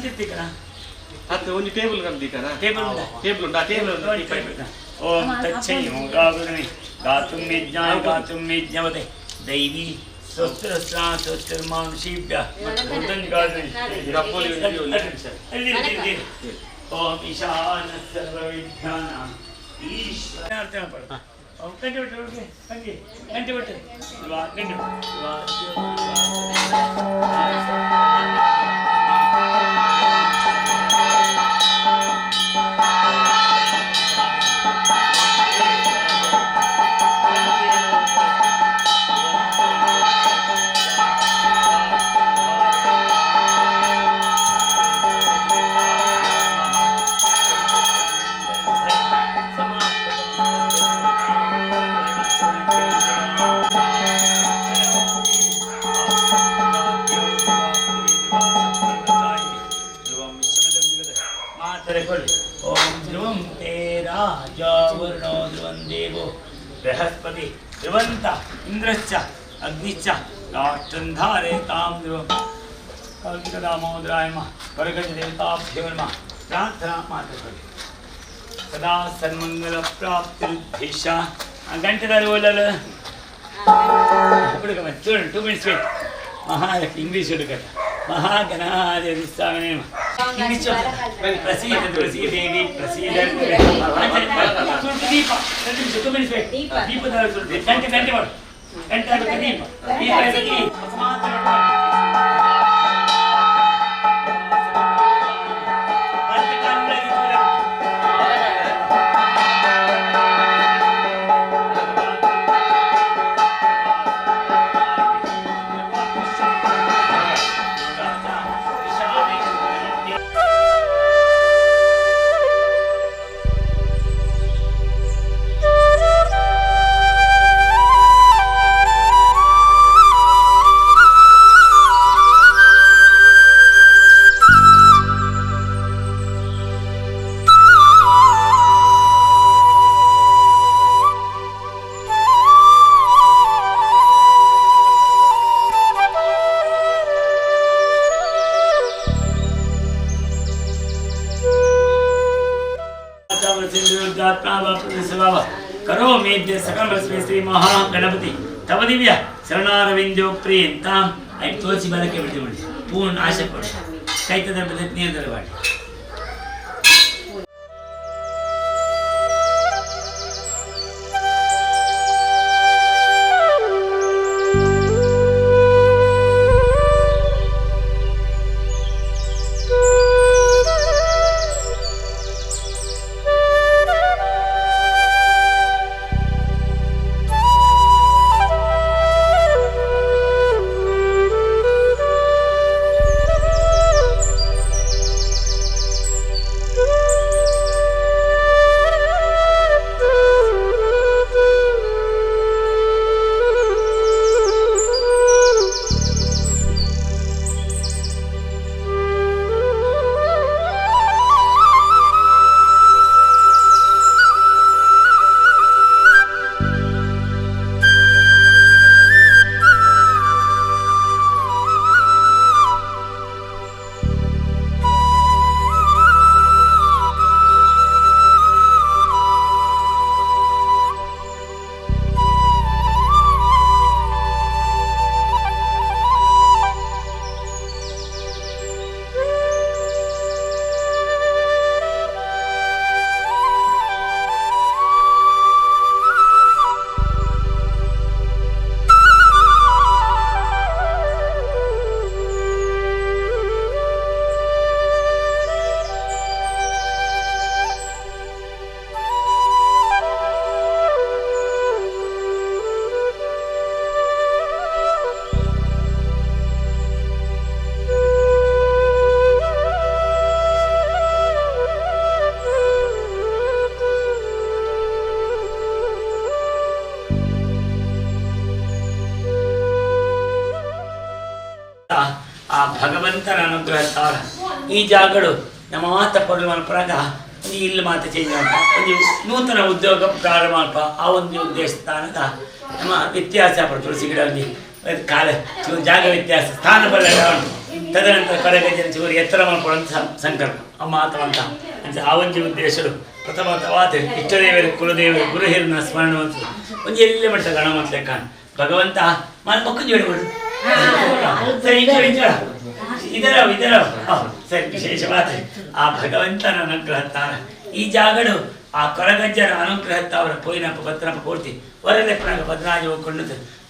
ಅದು ಒಂದು ಟೇಬಲ್ ಕಂದಿಕನ ಟೇಬಲ್ ಟೇಬಲ್ ಉಂಟಾ ಟೇಬಲ್ ಉಂಟು. ಓಂ ತಚ್ಚೈ ಗಾಗುಣಿ ಗಾತುಂ ಯಜ್ಞಾಯ ಗಾತುಂ ಯಜ್ಞವತೆ ದೈವಿ ಸ್ವಸ್ತಿರಸ್ರಾ ಸ್ವಸ್ತಿರ್ಮಾನುಷೀಭ್ಯ ಓಂ ಈಶಾನ ಸರ್ವವಿಜ್ಞಾನ ಈಶ್ವರ ಗಂಟೆ ಬಿಟ್ಟು ಗಂಟೆ ಬಿಟ್ಟು ಗಂಟೆ ಪ್ರಾರ್ಥನೆ ಕೊಡಿ. ಓಂ ಧ್ರುವಂ ತೇ ರಾಜ ವರುಣೋ ಧ್ರುವಂ ದೇವೋ ಬೃಹಸ್ಪತಿ ಧ್ರುವಂತ ಇಂದ್ರಶ್ಚ ಅಗ್ನಿಶ್ಚ ರಾಷ್ಟ್ರಂಧಾರೆ ತಾಂ ಧ್ರುವಂ ಕೌಶಿಕ ದಾಮೋದರಾಯ ನಮಃ. ಕೊರಗಜ ದೇವತಾಭ್ಯೋ ನಮಃ. ಪ್ರಾರ್ಥನಾ ಮಾತುಕೊಳ್ಳಿ. ಸದಾ ಸನ್ಮಂಗಲ ಪ್ರಾಪ್ತಿರುದ್ಧೇಶ. ಗಂಟೆದಾರಿ ಓದಲು ಹುಡುಗ చూడండి, 2 minutes wait. Mahalakshmi English ಹುಡುಗಟ ಮಹಾಗಣಾಧಿಪತಿ ಸ್ವಾಮಿ ಇಂಗ್ಲೀಷ್ ಪ್ರಸೀದ ತುಳಸಿ ದೇವಿ ಪ್ರಸೀದ. ಸ್ವಲ್ಪ ದೀಪ 2 ನಿಮಿಷ, 2 minutes wait. ದೀಪದ ಸ್ವಲ್ಪ ಗಂಟೆ ಗಂಟೆ ಮಾಡು, ಗಂಟೆ ಆಗಬೇಕು. ದೀಪ ದೀಪ ಕರೋಮೇದ್ಯ ಸಕಲ ಶ್ರೀ ಮಹಾಗಣಪತಿ ತವ ದಿವ್ಯ ಶರಣಾರವಿಂದೋ ಪ್ರಿಯಂತಾಂ. ಐದು ತೋರಿಸಿ ಬಲಕ್ಕೆ ಬಿಟ್ಟು ಮಾಡಿ ಪೂರ್ಣ ಆಶೆ ಕೊಡಿ. ಕೈತದ ಬೆಲೆ ನೀರು ಮಾಡಿ. ಆ ಭಗವಂತನ ಅನುಗ್ರಹ ಈ ಜಾಗಗಳು ನಮ್ಮ ಮಾತ ಪೊರ್ಲು ಮಲ್ಪನಾಗ ಒಂದು ಇಲ್ಲಿ ಮಾತ ಚೇಂಜ್ ಮಾಡ್ಪ, ಒಂದು ನೂತನ ಉದ್ಯೋಗ ಪ್ರಾರಂಭ ಮಲ್ಪ. ಆ ಒಂದು ಉದ್ದೇಶಸ್ಥಾನದ ನಮ್ಮ ವ್ಯತ್ಯಾಸ ತುಳಸಿ ಗಿಡ ಒಂದು ಕಾಲ ಜಾಗ ವ್ಯತ್ಯಾಸ ಸ್ಥಾನ ಬಲ್ಲ ತದನಂತರ ಕರಗಜನ ಚೂರು ಎತ್ತರ ಮಾಡ್ಕೊಳ್ಳೋಂಥ ಸಂಕಲ್ಪ ಆ ಮಾತವಂತ ಅಂತ ಆ ಒಂದು ಉದ್ದೇಶಗಳು ಪ್ರಥಮತವಾದ ಇಷ್ಟದೇವರು ಕುಲದೇವರು ಗುರುಹಿರನ ಸ್ಮರಣೆ ಒಂದು ಎಲ್ಲೇ ಮಟ್ಟ ಗಣ ಮಾತ್ಲೆ ಕಾಣ್ ಭಗವಂತ ಮಾತು ಮಕ್ಕಳು ಜೋಡಿಗಳು ಸರಿ ಇದರ ಇದರ ಸರಿ ವಿಶೇಷವಾದ ಆ ಭಗವಂತನ ಅನುಗ್ರಹ ತಾರ ಈ ಜಾಗಡು ಆ ಕೊರಗಜ್ಜನ ಅನುಗ್ರಹ ಅವರ ಪೋಯಿನಪ್ಪ ಭದ್ರಪ್ಪ ಪೂರ್ತಿ ಹೊರಲೆ ಪುನಃ ಭದ್ರಾಜ ಹೋಗ್ಕೊಂಡು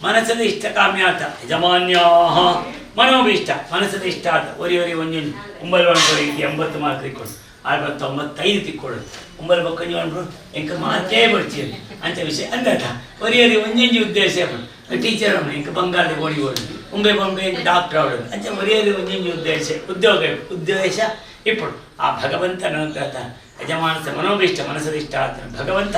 ಮನಸ್ಸದ ಇಷ್ಟ ಕಾಮ್ಯಾರ್ಥ ಯಜಮಾನ್ಯ ಮನೋಭೀಷ್ಟ ಮನಸ್ಸದ ಇಷ್ಟ ಆತ ಒರಿ ಒರಿ ಒಂಜೊಂದು ಒಂಬಲ್ ಒನ್ 80 ಮಾರ್ಕ್ ತಿಕ್ಕೊಂಡು 69 ತಿಕ್ಕೊಳ್ಳು ಒಂಬಲ್ ಬೊಕ್ಕಂಜಿ ಒನ್ರು ಎಂಕ ಮಾರ್ಕೇ ಬರ್ತೀವಿ ಅಂತ ವಿಷಯ ಅಂದಟ ಒರಿ ಒರಿ ಒಂಜೊಂಜಿ ಉದ್ದೇಶ ಟೀಚರ್ ಅವನು ಎಂಕ ಬಂಗಾರದ ಗೋಡಿ ಓಡು ಒಂಬೆ ಬೊಂಬೆ ಎಂಕ ಡಾಕ್ಟರ್ ಅವಳು ಅಂಚೆ ಒರಿ ಒರಿ ಒಂಜೊಂಜಿ ಉದ್ದೇಶ ಉದ್ಯೋಗ ಉದ್ದೇಶ ఇప్పుడు ಆ ಭಗವಂತನ ಅನುಗ್ರಹ ಯಜಮಾನಸ ಮನೋಭೀಷ್ಟ ಮನಸ್ಸದ ಇಷ್ಟ ಆತನ ಭಗವಂತ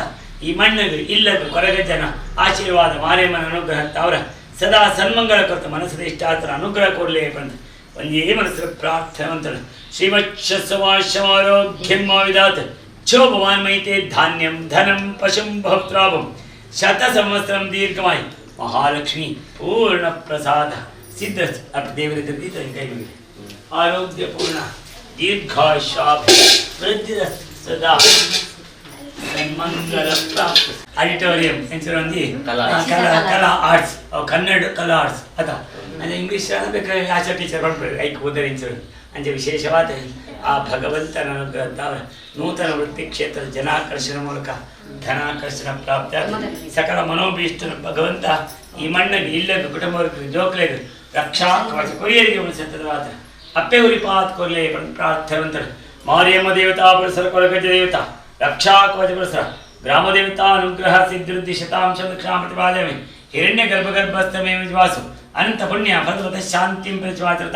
ಈ ಮಣ್ಣಿಗೆ ಇಲ್ಲದ ಕೊರಗಜ್ಜನ ಆಶೀರ್ವಾದ ಮಾರೇಮನ ಅನುಗ್ರಹ ಅವರ ಸದಾ ಸನ್ಮಂಗಳ ಕೊರತ ಮನಸ್ಸದ ಇಷ್ಟ ಆತನ ಅನುಗ್ರಹ ಕೊಡಲೇ ಬಂದು ಒಂಜೇ ಮನಸ್ಸು ಪ್ರಾರ್ಥನೆ ಮಂತ್ರ ಶ್ರೀವತ್ಸವಾಶಮಾರೋಗ್ಯಂ ಮಾವಿದಾತ್ ಚೋ ಭವಾನ್ ಮೈತೆ ಧಾನ್ಯಂ ಧನಂ ಪಶುಂ ಭಕ್ತಾಭಂ ಶತ ಸಂವತ್ಸರಂ ದೀರ್ಘಮಾಯಿ ಮಹಾಲಕ್ಷ್ಮಿ ಪೂರ್ಣ ಪ್ರಸಾದ ಸಿದ್ಧ ದೇವರ ಕೈ ಆರೋಗ್ಯ ಪೂರ್ಣ ದೀರ್ಘಾಶಾಭಿ ವೃದ್ಧಿ ಸದಾ ಮಂಗಲ ಪ್ರಾಪ್ತ ಆಡಿಟೋರಿಯಂ ಎಂಚರೊಂಜಿ ಕಲಾ ಕಲಾ ಆರ್ಟ್ಸ್ ಕನ್ನಡ ಕಲಾ ಆರ್ಟ್ಸ್ ಅದ ಅಂದ್ರೆ ಇಂಗ್ಲೀಷ್ ಬೇಕಾದ್ರೆ ಆಚೆ ಟೀಚರ್ ಪಡ್ಬೋದು ಐಕ್ ಓದರ್ ಇಂಚರು ಅಂಚೆ ವಿಶೇಷವಾದ ಆ ಭಗವಂತನ ಅನುಗ್ರಹ ನೂತನ ವೃತ್ತಿ ಕ್ಷೇತ್ರ ಜನಾಕರ್ಷಣ ಮೂಲಕ ಧನಾಕರ್ಷಣ ಪ್ರಾಪ್ತ ಸಕಲ ಮನೋಭೀಷ್ಟನ ಭಗವಂತ ಈ ಮಣ್ಣಿಗೆ ಇಲ್ಲದ ಕುಟುಂಬ ಜೋಕ್ಲೆಗ್ ರಕ್ಷಾ ಕವಚ ಕೊರಿಯರಿಗೆ ಉಳಿಸತದವಾದ ಅಪ್ಪೆ ಉರಿಪಾತ್ ಕೊರ್ಲೆ ಪ್ರಾರ್ಥನೆ ಮಾರಿಯಮ್ಮ ದೇವತಾ ಪುರಸರ ಕೊರಗಜ್ಜ ದೇವತಾ ರಕ್ಷಾ ಕವಚ ಪುರಸರ ಗ್ರಾಮ ದೇವತಾ ಅನುಗ್ರಹ ಸಿದ್ಧೃದ್ಧಿ ಶತಾಂಶ ದಕ್ಷಾಂ ಪ್ರತಿಪಾದಯಾಮಿ ಹಿರಣ್ಯ ಗರ್ಭಗರ್ಭಸ್ಥಮೇ ವಿಜ್ವಾಸು ಅನಂತ ಪುಣ್ಯ ಫಲವತ ಶಾಂತಿಂ ಪ್ರತಿಪಾದೃತ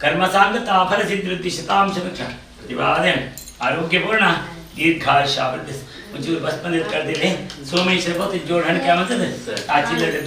ಕರ್ಮಸಾಂಗತ ಫಲ ಸಿದ್ಧೃದ್ಧಿ ಶತಾಂಶ ದಕ್ಷ ಪ್ರತಿಪಾದಯಾಮಿ ಆರೋಗ್ಯಪೂರ್ಣ ದೀರ್ಘಾಯುಷ್ಯಾಭಿವೃದ್ಧಿ ಒಂಚೂರು ಬಸ್ ಬಂದಿದ್ದು ಕರೆದಿಲ್ಲ ಸೋಮೇಶ್ವರ ಬೋತು ಜೋಡ್ ಹಣಕ್ಕೆ ಮಂತದ ಆ ಚಿಲ್ಲರೆ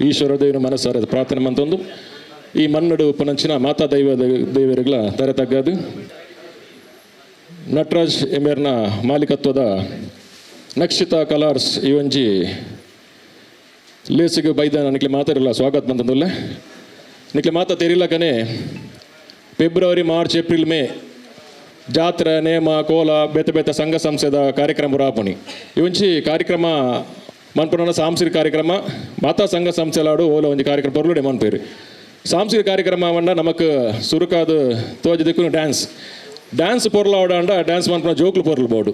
ಈಶ್ವರ ದೇವರ ಮನಸ್ಸಾರ ಪ್ರಾರ್ಥನೆ ಮಂತೊಂದು ಈ ಮನ್ನಡು ಪುನಂಚಿನ ಮಾತಾ ದೈವ ದೇವರುಗಳ ತರ ತಗ್ಗದು ನಟರಾಜ್ ಎಮೇರ್ನ ಮಾಲೀಕತ್ವದ ನಕ್ಷಿತ ಕಲರ್ಸ್ ಈ ಒಂಜಿ ಲೇಸಿಗೆ ಬೈದ ನಿಕ್ಲೆ ಮಾತಾಡಿಲ್ಲ ಸ್ವಾಗತ ಬಂತಂದುಲ್ಲೆ ನಿಕ್ಲೆ ಮಾತಾ ತೆರಿಲಕನೆ February March April May ಜಾತ್ರೆ ನೇಮ ಕೋಲ ಬೇತೆ ಬೇತೆ ಸಂಘ ಸಂಸ್ಥೆದ ಕಾರ್ಯಕ್ರಮ ರಾಪಣಿ ಈ ಒಂಜಿ ಕಾರ್ಯಕ್ರಮ ಮನ್ಪುನ ಸಾಂಸ್ಕೃತಿಕ ಕಾರ್ಯಕ್ರಮ ಮಾತಾ ಸಂಘ ಸಂಸ್ಥೆಲಾಡು ಓಲ ಒಂಜಿ ಕಾರ್ಯಕ್ರಮ ಪೊರ್ಲುಡೆ ಮನ್ಪೇರು. ಸಾಂಸ್ಕೃತಿಕ ಕಾರ್ಯಕ್ರಮ ಪಂಡ ನಮಕ್ ಸುರುಕಾದ ತೋಜದಿಕ್ಕು ಡ್ಯಾನ್ಸ್ ಡ್ಯಾನ್ಸ್ ಪೊರ್ಲಾವಡಾಂಡ ಡ್ಯಾನ್ಸ್ ಮನ್ಪುನ ಜೋಕ್ಲು ಪೊರ್ಲು ಬೋಡು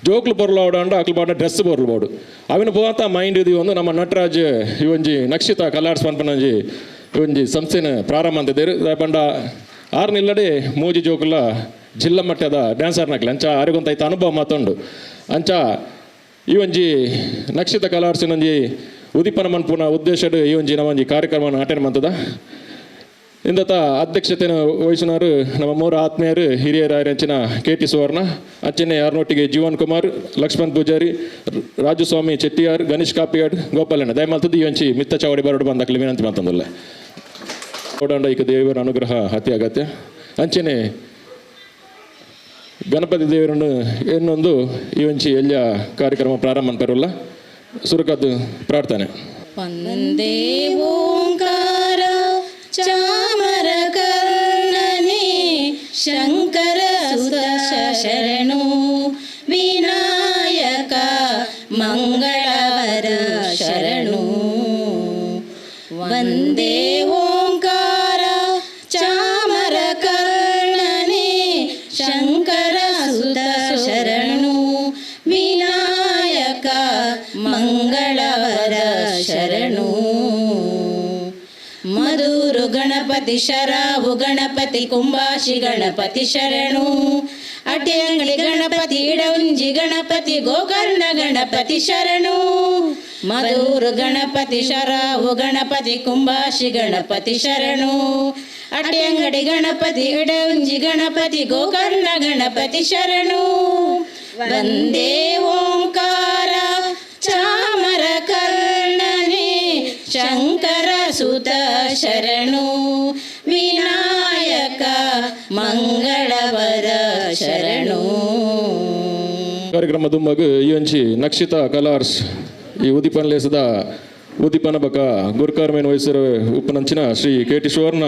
ಜೋಕ್ಲು ಪೊರ್ಲಾವಡಾಂಡ ಅಕ್ಲು ಪಾಡ ಡ್ರೆಸ್ ಪೊರ್ಲು ಬೋಡು ಅವಿನ ಪೋತ ಮೈಂಡ್ ಇದು ಒಂದು ನಮ್ಮ ನಟರಾಜ್ ಈ ಒಂಜಿ ನಕ್ಷಿತ ಕಲಾರ್ಸ್ ಪನ್ಪುನ ಒಂಜಿ ಈ ಒಂಜಿ ಸಂಸ್ಥೆನ ಪ್ರಾರಂಭ ಅಂತಿದ್ದೇರು. ಪಂಡ ಆರು ನಿಲ್ಲಡೆ ಮೂಜಿ ಜೋಕುಲ ಜಿಲ್ಲಾ ಮಟ್ಟದ ಡ್ಯಾನ್ಸರ್ನಕ್ಲೆ ಅಂಚ ಆರಿಗೊಂತ ಅನುಭವ ಮಾತುಂಡು. ಅಂಚ ಈ ಒಂಜಿ ನಕ್ಷಿತ ಕಲಾರ್ಸಿನ ಒಂಜಿ ಉದಿಪನ ಮನ್ಪುನ ಉದ್ದೇಶಡ್ ಈ ಒಂಜಿ ನಮ್ಮ ಒಂಜಿ ಕಾರ್ಯಕ್ರಮವನ್ನು ಅಟೆಂಡ್ ಮಂತದ. ಇಂದತ ಅಧ್ಯಕ್ಷತೆಯನ್ನು ವಹಿಸಿನವರು ನಮ್ಮ ಮೂರು ಆತ್ಮೀಯರು ಹಿರಿಯರಾಯರಂಚಿನ ಕೆ ಟಿ ಸುವರ್ಣ, ಅಂಚನೆ ಯಾರನೊಟ್ಟಿಗೆ ಜೀವನ್ ಕುಮಾರ್, ಲಕ್ಷ್ಮಣ್ ಪೂಜಾರಿ, ರಾಜುಸ್ವಾಮಿ ಚೆಟ್ಟಿಯಾರ್, ಗಣೇಶ್ ಕಾಪಿಯಾಡ್, ಗೋಪಾಲಣ್ಣ ದಯಮಾಲ್ತದ್ದು ಈ ಒಂಚಿ ಮಿತ್ತ ಚಾವಡಿ ಬರೋಡು ಬಂದಾಕಲಿ ವಿನಂತಿ ಮಂತಂದಲ್ಲ. ಓಡಾಂಡ ಈಗ ದೇವರ ಅನುಗ್ರಹ ಅತಿ ಅಗತ್ಯ. ಅಂಚನೆ ಗಣಪತಿ ದೇವರನ್ನು ಇನ್ನೊಂದು ಈ ಒಂಚಿ ಎಲ್ಲ ಕಾರ್ಯಕ್ರಮ ಪ್ರಾರಂಭ ಅಂತಾರಲ್ಲ ಸುರುಕದ್ದು ಪ್ರಾರ್ಥನೆ. ವಂದೇ ಓಂಕಾರ ಚಾಮರಕರ್ಣನೆ ಶಂಕರ ಸುತ ಶರಣು ವಿನಾಯಕ ಮಂಗಳವರ ಶರಣು. ವಂದೇ ಓಂಕಾರ ಚಾಮರಕರ್ಣನೆ ಶಂಕರ ಸುತ ಶರಣು ವಿನಾಯಕ ಮಂಗಳವರ ಶರಣು. ಮಧುರು ಗಣಪತಿ ಶರಾವು ಗಣಪತಿ ಕುಂಬಾಶಿ ಗಣಪತಿ ಶರಣು. ಅಟೆಂಗಳಿ ಗಣಪತಿ ಇಡವುಂಜಿ ಗಣಪತಿ ಗೋಕರ್ಣ ಗಣಪತಿ ಶರಣು. ಮಧುರು ಗಣಪತಿ ಶರಾವು ಗಣಪತಿ ಕುಂಬಾಶಿ ಗಣಪತಿ ಶರಣು. ಅಟೆಂಗಡಿ ಗಣಪತಿ ಇಡವುಂಜಿ ಗಣಪತಿ ಗೋಕರ್ಣ ಗಣಪತಿ ಶರಣು. ವಂದೇ ಓಂಕಾರ ಚಾಮರ ಕರ್ಣನೆ ಶಂಕರ ಸುತ ಶರಣು ವಿನಾಯಕ ಮಂಗಳವರ ಶರಣು. ಕಾರ್ಯಕ್ರಮ ದುಮ್ಮಗು ಈ ಒಂಜಿ ನಕ್ಷಿತ ಕಲಾರ್ಸ್ ಈ ಉದಿಪನ ಲೇಸದ ಉದಿಪನ ಬಕ ಗುರುಕಾರ್ಮೇನ್ ವಹಿಸಿರುವ ಉಪನಂಚಿನ ಶ್ರೀ ಕೆ ಟಿ ಸುವರ್ಣ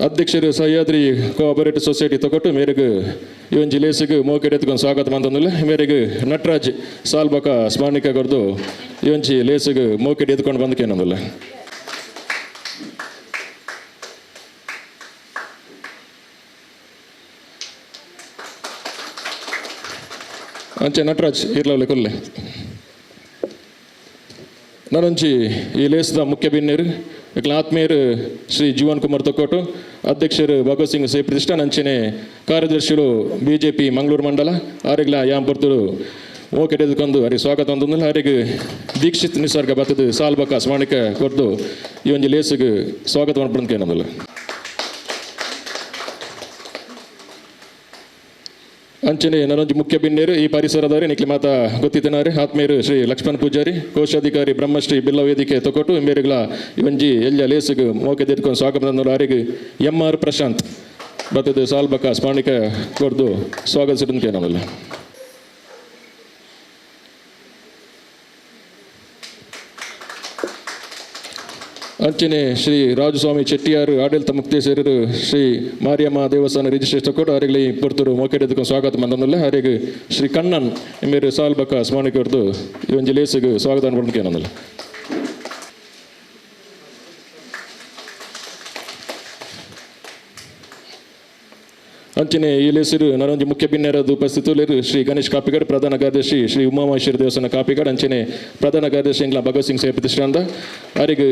ಅಧ್ಯಕ್ಷರು ಸಹ್ಯಾದ್ರಿ ಕೋಆಪರೇಟಿವ್ ಸೊಸೈಟಿ ತೊಗೊಟ್ಟು ಮೇರೆಗೆ ಈ ಒಂಜಿ ಲೇಸಿಗೆ ಮೋಕೆಡೆ ಎತ್ಕೊಂಡು ಸ್ವಾಗತ ಮಂತಂದಿಲ್ಲ. ಮೇರೆಗೆ ನಟರಾಜ್ ಸಾಲ್ಬಕ ಸ್ಮರಣಿಕೆ ಕೊರ್ದು ಈ ಒಂಜಿ ಲೇಸಿಗೆ ಮೋಕೆಡೆ ಎತ್ಕೊಂಡು ಬಂದಕ್ಕೇನಂದಿಲ್ಲ. ಅಂಚೆ ನಟರಾಜ್ ಇರ್ಲವಲೆ ಕೊಲ್ಲೆ ನಾನೊಂಜಿ ಈ ಲೇಸದ ಮುಖ್ಯ ಬಿನ್ನೇರು ಇಕ್ಲ ಆತ್ಮೀಯರು ಶ್ರೀ ಜೀವನ್ ಕುಮಾರ್ ತೊಕ್ಕೋಟು, ಅಧ್ಯಕ್ಷರು ಭಗತ್ ಸಿಂಗ್ ಸೇ ಪ್ರತಿಷ್ಠಾನ, ಅಂಚನೆ ಕಾರ್ಯದರ್ಶಿಗಳು ಬಿ ಜೆ ಪಿ ಮಂಗಳೂರು ಮಂಡಲ ಆರಿಗ್ಲ ಯಾಂ ಪೊರ್ತುಡು ಓಕೆ ಎದುಕೊಂಡು ಅರಿಗೆ ಸ್ವಾಗತ ಅಂತಂದ್ರೆ ಅರಿಗೆ ದೀಕ್ಷಿತ್ ನಿಸರ್ಗ ಬತ್ತದ ಸಾಲ್ಬಕ ಸ್ಮರಣಿಕೆ ಕೊರ್ದು ಈ ಒಂಜಿ ಲೇಸಿಗೆ ಸ್ವಾಗತ ಮಾಡ್ಬಿಡ್ತೇನಂದಲ್ಲ. ಅಂಚನೆ ನನೊಂಜಿ ಮುಖ್ಯ ಬಿನ್ನೇರು ಈ ಪರಿಸರದವರು ನಿಕ್ಲಿ ಮಾತಾ ಗೊತ್ತಿದ್ದನಾರೆ ಆತ್ಮೀಯರು ಶ್ರೀ ಲಕ್ಷ್ಮಣ್ ಪೂಜಾರಿ, ಕೋಶಾಧಿಕಾರಿ ಬ್ರಹ್ಮಶ್ರೀ ಬಿಲ್ಲ ವೇದಿಕೆ ತೊಕೊಟ್ಟು ಮೇರೆಗಳ ಒಂಜಿ ಎಲ್ಲ ಲೇಸಿಗೆ ಮೋಕೆ ತಿರ್ಕೊಂಡು ಸ್ವಾಗತ ಅರಿಗೆ ಎಂ ಆರ್ ಪ್ರಶಾಂತ್ ಬತ್ತದ ಸಾಲ್ಬಕ ಸ್ಮರಣಿಕೆ ಕೊರ್ದು ಸ್ವಾಗತಿಸಿದಂತೇನಲ್ಲ. ಅಂಚನೆ ಶ್ರೀ ರಾಜಸ್ವಾಮಿ ಚೆಟ್ಟಿಯಾರ್ ಆಡಳಿತ ಮುಕ್ತೇಶ್ವರರು ಶ್ರೀ ಮಾರಿಯಮ್ಮ ದೇವಸ್ಥಾನ ರಿಜಿಸ್ಟ್ರೇಷನ್ ಕೊಟ್ಟು ಅವರಿಗೆ ಪೊರ್ತರು ಮೋಕೆಡೆದಕ್ಕೆ ಸ್ವಾಗತ ಮಂದಲ್ಲ. ಅವರಿಗೆ ಶ್ರೀ ಕಣ್ಣನ್ ಮೇರು ಸಾಲ್ಬಕ ಸ್ಮರಣಿಕೆ ಹೊರದು ಈ ಒಂಜಿ ಲೇಸಿಗೆ ಸ್ವಾಗತ ಅನ್ಕೊಂಡೇನಂದಲ್ಲ. ಅಂಚನೆ ಈ ಲೇಸಿರು ನನೊಂಜಿ ಮುಖ್ಯ ಬಿನ್ನೆರದ ಉಪಸ್ಥಿತರು ಶ್ರೀ ಗಣೇಶ್ ಕಾಪಿಗಾಡ್, ಪ್ರಧಾನ ಕಾರ್ಯದರ್ಶಿ ಶ್ರೀ ಉಮಾಮಹೇಶ್ವರ ದೇವಸ್ಥಾನ ಕಾಪಿಗಾಡ್, ಅಂಚನೆ ಪ್ರಧಾನ ಕಾರ್ಯದರ್ಶಿ ಇಂಗ್ಲ ಭಗತ್ ಸಿಂಗ್ ಸೇವೆ ಪ್ರತಿಷ್ಠಾನದ ಅವರಿಗೆ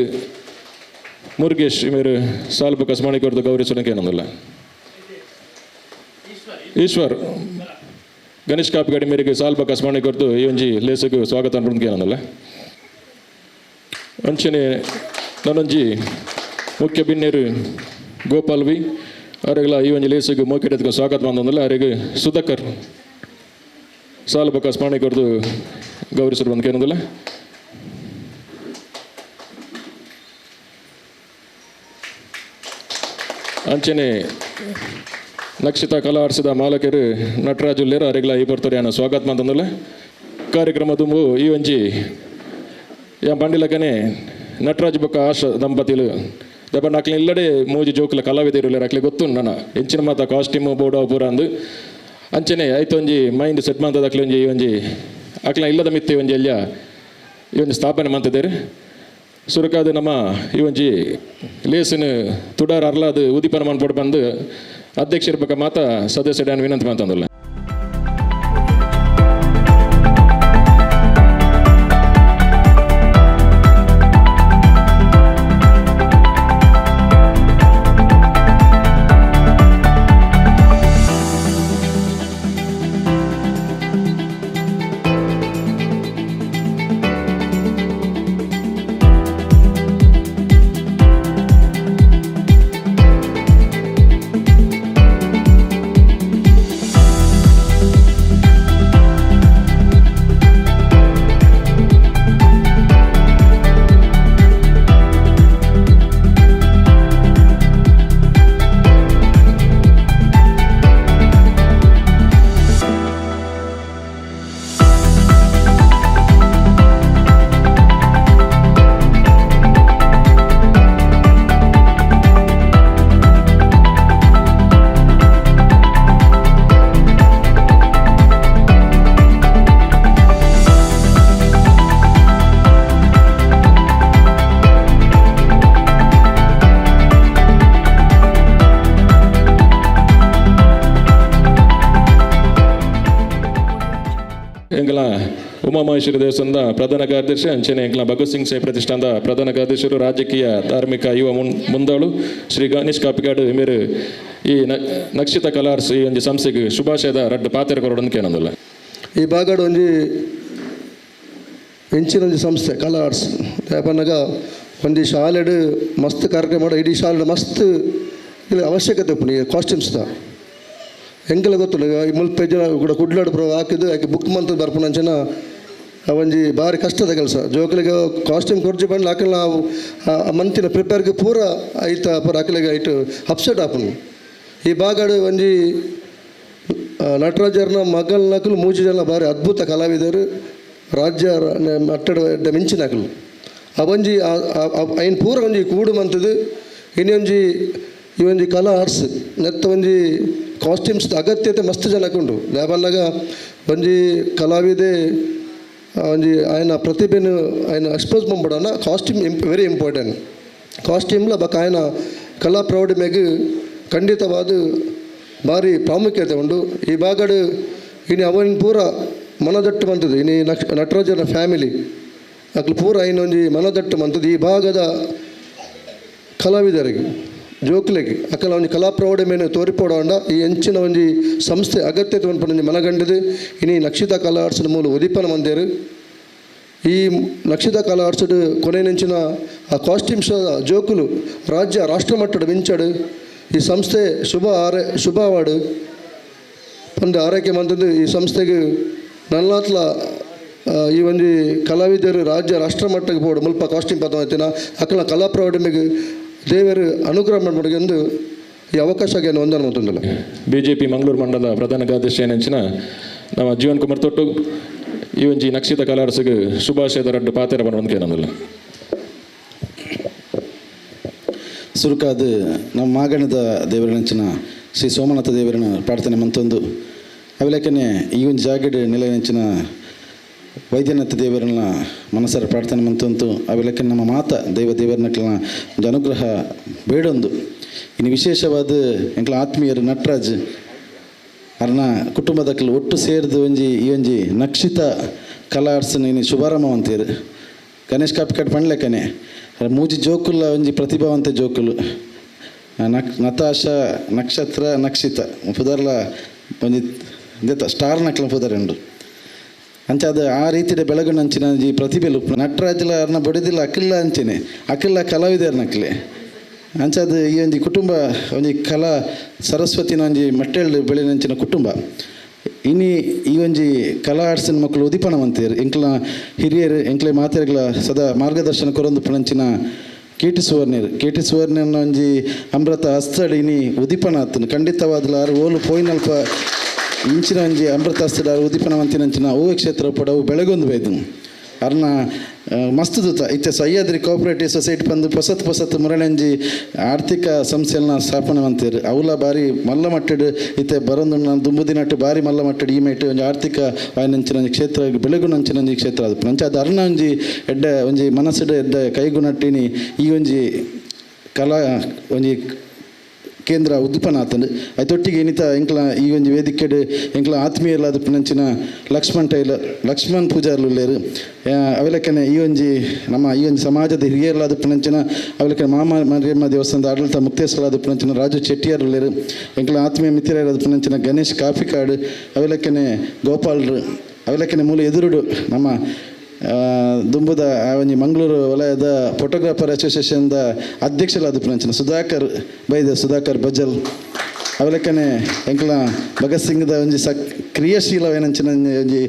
ಮುರುಗೇಶ್ ಮೇರು ಸಾಲ್ಬಕ ಸ್ಮರಣಿಕೆ ಹೊರದು ಗೌರವಿಸೋದಕ್ಕೆ ಏನಂದಲ್ಲ. ಈಶ್ವರ್ ಗಣೇಶ್ ಕಾಪಿಗಾಡಿ ಮೇರೆಗೆ ಸಾಲ್ಬಕ ಸ್ಮರಣಿಕೆ ಹೊರದು ಈ ಒಂಜಿ ಲೇಸಿಗೆ ಸ್ವಾಗತ ಅನ್ಕೊಂಡ್ ಏನಂದಲ್ಲ. ಅಂಚನೆ ನಾನೊಂಜಿ ಮುಖ್ಯ ಬಿನ್ನೇರು ಗೋಪಾಲ್ ವಿ ಅವರಿಗೆಲ್ಲ ಈ ಒಂಜಿ ಲೇಸಿಗೆ ಮೋಕೆಡೆದಕ್ಕೆ ಸ್ವಾಗತ ಬಂದಂದಲ್ಲ. ಅವರಿಗೆ ಸುಧಾಕರ್ ಸಾಲ್ಬಕ ಸ್ಮರಣಿಕೆ ಹೊರದು ಗೌರವಿಸಿರು ಬಂದಕ್ಕೆ ಏನಂದಲ್ಲ. ಅಂಚನೆ ನಕ್ಷಿತ ಕಲಾ ಆಡಿಸಿದ ಮಾಲಕರು ನಟರಾಜುಲ್ಲೇರು ಅವರಿಗೆಲ್ಲ ಈ ಬರ್ತವ್ರು ಏನೋ ಸ್ವಾಗತ ಮಂತಂದಲ್ಲ. ಕಾರ್ಯಕ್ರಮ ತುಂಬು ಈ ಒಂಜಿ ಯಾ ಬಂಡಿಲಕನೆ ನಟರಾಜ್ ಬೊಕ್ಕ ಆಶಾ ದಂಪತಿಲು ದಪ್ಪ ಅಕ್ಲೆ ಇಲ್ಲಡೆ ಮೂಜಿ ಜೋಕುಲ ಕಲಾವಿದರು ಅಕ್ಲೆ ಗೊತ್ತು ನನ್ನ ಎಂಚಿನ ಮಾತ ಕಾಸ್ಟ್ಯೂಮ್ ಬೋರ್ಡ್ ಪೂರ ಅಂದು ಅಂಚನೆ ಐತೊಂಜಿ ಮೈಂಡ್ ಸೆಟ್ ಮಂತದ ಅಕ್ಲೆ ಒಂಜಿ ಈ ಒಂಜಿ ಅಕ್ಲ ಇಲ್ಲದ ಮಿತ್ತೆ ಒಂಜಿ ಎಲ್ಯ ಈ ಒಂಜಿ ಸ್ಥಾಪನೆ ಮಂತಿದ್ದೇರು. ಸುರುಕಾದ ನಮ್ಮ ಈ ಒಂಜಿ ಲೇಸಿನ ತುಡಾರ್ ಅರ್ಲಾದ ಉದಿಪನ ಮನ್ಪೊಡು ಬಂದು ಅಧ್ಯಕ್ಷರ ಬೊಕ್ಕ ಮಾತ ಸದಸ್ಯರು ವಿನಂತಿ ಮಂತಂದಲ್ಲ. ಎಂಕಲ ಉಮಾಮಹೇಶ್ವರ ದೇವಸ್ಥಾನದ ಪ್ರಧಾನ ಕಾರ್ಯದರ್ಶಿ ಅಂಚನೆ ಎಂಕಲ ಭಗತ್ ಸಿಂಗ್ ಸೇ ಪ್ರತಿಷ್ಠಾನದ ಪ್ರಧಾನ ಕಾರ್ಯದರ್ಶಿರು ರಾಜಕೀಯ ಧಾರ್ಮಿಕ ಯುವ ಮುಂದಾಳು ಶ್ರೀ ಗಣೇಶ್ ಕಾಪಿಕಾಡು ಮೇರು ಈ ನಕ್ಷಿತ ಕಲಾರ್ಸ್ ಈ ಒಂಜಿ ಸಂಸ್ಥೆಗೆ ಶುಭಾಶಯದ ರಡ್ಡು ಪಾತ್ರ ಕೊರಡನ್ನು ಕೇಳೋದಿಲ್ಲ. ಈ ಭಾಗಡ್ ಒಂಜಿ ಎಂಚಿನ ಒಂಜಿ ಸಂಸ್ಥೆ ಕಲಾ ಆರ್ಟ್ಸ್ ಪನ್ನಗ ಒಂಜಿ ಶಾಲೆಡ್ ಮಸ್ತ್ ಕಾರ್ಯಕ್ರಮ ಇಡೀ ಶಾಲೆಡ್ ಮಸ್ತ್ ಇಲ್ಲಿ ಅವಶ್ಯಕತೆ ಉಪ್ಪುಂಡು ಈ ಕಾಸ್ಟ್ಯೂಮ್ಸ್ದ. ಎಂಕಲ ಗೊತ್ತುಂಡು ಈ ಮುಲ್ಪ ಜನ ಕೂಡ ಕುಡ್ಲಾಡು ಪ್ರ ಹಾಕಿದ್ದು ಆಕೆ ಬುಕ್ ಮಂತ್ ಬರ್ಪುನ ಅಂಚನ ಒಂಜಿ ಭಾರಿ ಕಷ್ಟದ ಕೆಲಸ. ಜೋಕುಲಿಗೆ ಕಾಸ್ಟ್ಯೂಮ್ ಕೊರ್ಜಿ ಬಂದು ಆಕಲ್ನ ಮಂತಿನ ಪ್ರಿಪೇರ್ಗೆ ಪೂರ ಐತ ಪೂರ ಅಕಲಿಗೆ ಐಟ್ ಅಪ್ಸೆಟ್ ಆಪುಂಡು. ಈ ಭಾಗಡ್ ಒಂಜಿ ನಟರಾಜರ್ನ ಮಗಲ್ನಕಲು ಮೂಜಿ ಜನ ಭಾರಿ ಅದ್ಭುತ ಕಲಾವಿದರು ರಾಜ್ಯ ಮಟ್ಟಡ ಮಿಂಚಿನಕಲು ಆ ಒಂಜಿ ಐನ್ ಪೂರ ಒಂಜಿ ಕೂಡು ಮಂತದ್ದು ಇನ್ನೊಂಜಿ ಈ ಒಂಜಿ ಕಲಾ ಆರ್ಟ್ಸ್ ನೆತ್ತ ಒಂಜಿ ಕಾಸ್ಟ್ಯೂಮ್ಸ್ ಅಗತ್ಯತೆ ಮಸ್ತ್ ಜನಕ್ಕೆ ಉಂಡು. ದಾಯೆ ಒಂಜಿ ಕಲಾವಿದೆ ಒಂಜಿ ఆయన ಪ್ರತಿಭೆನು ఆయన ಎಕ್ಸ್ಪೋಸ್ పంపడాన costume very important. ಕಾಸ್ಟ್ಯೂಮ್ಲ ಬೊಕ ఆయన ಕಲಾ ಪ್ರೌಢಿಮೆಗ್ ಖಂಡಿತವಾದ ಭಾರಿ ಪ್ರಾಮುಖ್ಯತೆ ಉಂಡು. ಈ ಭಾಗಡ್ ಇನಿ ಅವನ್ ಪೂರ ಮನದಟ್ಟು ಮಂತದ್ದು ಇನಿ ನಟರಾಜನ ಫ್ಯಾಮಿಲಿ ಅಕ್ಲು ಪೂರ ಐನ ಒಂಜಿ ಮನದಟ್ಟು ಮಂತದ್ದು ಈ ಭಾಗದ ಕಲಾವಿದರಿಗೆ ಜೋಕ್ಲೆಗ್ ಅಕಲ ಒಂಜಿ ಕಲಾ ಪ್ರೌಢಿಮೆನ್ ತೋರಿಪೋಡಾಂಡ ಈ ಎಂಚಿನ ಒಂಜಿ ಸಂಸ್ಥೆ ಅಗತ್ಯತೆ ಪನ್ಪುನ ಒಂಜಿ ಮನಗಂಡದು ಇನಿ ನಕ್ಷಿತ ಕಲಾ ಆರ್ಟ್ಸ್ ಮೂಲ ಉದಿಪನ ಮಂದೇರು. ಈ ನಕ್ಷಿತ ಕಲಾ ಆರ್ಟ್ಸ್ ಕೊನೆಂಚಿನ ಆ ಕಾಸ್ಟ್ಯೂಮ್ಸ್ ಜೋಕುಲು ರಾಜ್ಯ ರಾಷ್ಟ್ರ ಮಟ್ಟದ ಮಿಂಚಡು ಈ ಸಂಸ್ಥೆ ಶುಭ ಆರೈ ಶುಭ ಅವಾರ್ಡ್ ಪಂದ್ ಆರೈಕೆ ಮಂತದ್ದು ಈ ಸಂಸ್ಥೆಗೆ ನಲ್ಲಾತ್ಲ ಈ ಒಂಜಿ ಕಲಾವಿದರು ರಾಜ್ಯ ರಾಷ್ಟ್ರ ಮಟ್ಟಕ್ಕೆ ಪೋಡು ಮುಲ್ಪ ಕಾಸ್ಟ್ಯೂಮ್ ಪತ್ತ ಅಕಲ ಕಲಾ ಪ್ರೌಢಿಮೆಗ್ ದೇವರು ಅನುಗ್ರಹ ಎಂದು ಈ ಅವಕಾಶಕ್ಕೆ ವಂದನೆ ಮಂತೊಂದುಲ್ಲ. ಬಿಜೆಪಿ ಮಂಗಳೂರು ಮಂಡಲ ಪ್ರಧಾನ ಕಾರ್ಯದರ್ಶಿ ಏನಂಚಿನ ನಮ್ಮ ಜೀವನ್ ಕುಮಾರ್ ತೊಟ್ಟು ಈ ಒಂಜಿ ನಕ್ಷಿತ ಕಲಾರ್ಸಿಗೆ ಶುಭಾಶಯದ ರಡ್ಡು ಪಾತ್ರ ಬರೋದಕ್ಕೆ. ಸುರುಕಾದ ನಮ್ಮ ಮಾಗಣದ ದೇವರನಂಚಿನ ಶ್ರೀ ಸೋಮನಾಥ ದೇವರನ ಪ್ರಾರ್ಥನೆ ಮಂತೊಂದು ಅವಿಲಕ್ಕನೆ ಈ ಒಂದು ಜಾಗಡ್ ನಿಲಯನಂಚಿನ ವೈದ್ಯನಾಥ ದೇವರನ್ನ ಮನಸ್ಸರ ಪ್ರಾರ್ಥನೆ ಮಂತಂತು ಅವಿಲಕ್ಕೆ ನಮ್ಮ ಮಾತ ದೈವ ದೇವರನಕ್ಲನ ಒಂದು ಅನುಗ್ರಹ ಬೇಡೊಂದು. ಇನ್ನು ವಿಶೇಷವಾದ ಎಂಕ್ಲ ಆತ್ಮೀಯರು ನಟರಾಜ್ ಅರ್ನ ಕುಟುಂಬದಕ್ಲು ಒಟ್ಟು ಸೇರಿದು ಒಂಜಿ ಈ ಒಂಜಿ ನಕ್ಷಿತ ಕಲಾ ಆರ್ಟ್ಸ್ನ ಇನ್ನು ಶುಭಾರಂಭ ಅಂತೀರು. ಗಣೇಶ್ ಕಾಪಿಕಾಡ್ ಪಣ್ಲೆಕ್ಕನೆ ಮೂಜಿ ಜೋಕುಲ ಒಂಜಿ ಪ್ರತಿಭಾವಂತ ಜೋಕುಲು ನತಾಶ ನಕ್ಷತ್ರ ನಕ್ಷಿತ ಪುದರ್ಲ ಒಂಜಿ ಸ್ಟಾರ್ ನಕ್ಲ ಪುದರ್ ಉಂಡು. ಅಂಚ ಅದು ಆ ರೀತಿಯ ಬೆಳಗುನಂಚಿನ ಈ ಪ್ರತಿಭೆಲು ನಟರಾಜಲ ಅರ್ನ ಬಡಿದಿಲ್ಲ ಅಖಿಲ್ಲ ಅಂಚನೆ ಅಖಿಲ್ಲ ಕಲಾವಿದರ್ ನಕ್ಲೆ ಅಂಚ ಅದು ಈ ಒಂಜಿ ಕುಟುಂಬ ಒಂಜಿ ಕಲಾ ಸರಸ್ವತಿನ ಒಂಜಿ ಮಟ್ಟೆಳ್ಳು ಬೆಳೆನಂಚಿನ ಕುಟುಂಬ. ಇನಿ ಈ ಒಂಜಿ ಕಲಾ ಆರ್ಟ್ಸಿನ ಮಕ್ಕಳು ಉದಿಪನ ಮಂತೇರು ಎಂಕ್ಲ ಹಿರಿಯರು ಎಂಕ್ಲೆ ಮಾತೆರ್ಗಳ ಸದಾ ಮಾರ್ಗದರ್ಶನ ಕೊರೊಂದು ಪಣಂಚಿನ ಕೆ ಟಿ ಸುವರ್ಣರು ಕೆ ಟಿ ಸುವರ್ಣನ ಒಂಜಿ ಅಮೃತ ಹಸ್ತಡಿ ಇನಿ ಉದಿಪನ ಆತನು ಖಂಡಿತವಾದಲ ಆರು ಓಲು ಪೋಯಿನಲ್ಪ ಇಂಚಿನ ಒಂಜಿ ಅಮೃತ ಹಸ್ತಡ ಉದಿಪನ ಮಂತಿನಂಚಿನ ಹೂವು ಕ್ಷೇತ್ರ ಪಡವು ಬೆಳಗೊಂದು ಬೈದು. ಅರ್ನ ಮಸ್ತ್ ದೂತ ಇತ್ತೆ ಸಹ್ಯಾದ್ರಿ ಕೋಆಪರೇಟಿವ್ ಸೊಸೈಟಿ ಬಂದು ಪೊಸತ್ ಪೊಸತ್ ಮುರಳಂಜಿ ಆರ್ಥಿಕ ಸಂಸ್ಥೆಯನ್ನ ಸ್ಥಾಪನೆ ಮಂತೇರು ಅವಲ ಬಾರಿ ಮಲ್ಲ ಮಟ್ಟಡ್ ಇತ್ತೆ ಬರೊಂದು ದುಂಬು ದಿನಟ್ಟು ಬಾರಿ ಮಲ್ಲ ಮಟ್ಟಡ್ ಈ ಮೇಟ್ ಒಂಜಿ ಆರ್ಥಿಕ ವಾಯಿನಂಚಿನ ಒಂಜಿ ಕ್ಷೇತ್ರ ಬೆಳಗುನಂಚಿನ ಒಂಜಿ ಕ್ಷೇತ್ರ ಅದು ಅಂಚ ಅದು ಅರ್ನ ಒಂಜಿ ಎಡ್ಡೆ ಒಂಜಿ ಮನಸ್ಸುಡು ಎಡ್ಡೆ ಕೈಗುಣಟ್ಟಿನಿ ಈ ಒಂಜಿ ಕಲಾ ಒಂಜಿ ಕೇಂದ್ರ ಉದ್ಪನ್ನ ಆತಂಡು ಐತೊಟ್ಟಿಗೆ ಏನಿತ ಎಂಕ್ಲ ಈ ಒಂಜಿ ವೇದಿಕೆಡ್ ಎಂಕ್ಲ ಆತ್ಮೀಯರ್ಲಾದ ಪುನಂಚಿನ ಲಕ್ಷ್ಮಣ್ ಟೈಲರ್ ಲಕ್ಷ್ಮಣ್ ಪೂಜಾರ್ಲು ಉಲ್ಲೇರು ಅವೆಲಕ್ಕನೆ ಈ ಒಂಜಿ ನಮ್ಮ ಈ ಒಂಜಿ ಸಮಾಜದ ಹಿರಿಯರ್ಲಾದ ಪುನಂಚಿನ ಅವೆಲಕ್ಕನೆ ಮಾಮ ಮರಿಯಮ್ಮ ದೇವಸ್ಥಾನದ ಆಡಳಿತ ಮುಕ್ತೇಶ್ವರಾದ ಪುನಂಚಿನ ರಾಜು ಚೆಟ್ಟಿಯಾರ್ ಉಲ್ಲೇರು ಎಂಕ್ಲ ಆತ್ಮೀಯ ಮಿತ್ರರಾದ ಪುನಂಚಿನ ಗಣೇಶ್ ಕಾಫಿಕಾಡು ಅವೆಲಕ್ಕನೆ ಗೋಪಾಲ್ರು ಅವೆಲಕ್ಕನೆ ಮೂಲ ಎದುರುಡು ನಮ್ಮ ದುಂಬುದ ಒಂಜಿ ಮಂಗಳೂರು ವಲಯದ ಫೋಟೋಗ್ರಾಫರ್ ಅಸೋಸಿಯೇಷನ್ದ ಅಧ್ಯಕ್ಷರಾದ ಪುನಂಚಿನ ಸುಧಾಕರ್ ಬೈದ ಸುಧಾಕರ್ ಬಜಲ್ ಅವೆಲಕ್ಕನೆ ಎಂಕ್ಲ ಭಗತ್ ಸಿಂಗ್ದ ಒಂಜಿ ಕ್ರಿಯಾಶೀಲವೇನಂಚಿನ ಒಂಜಿ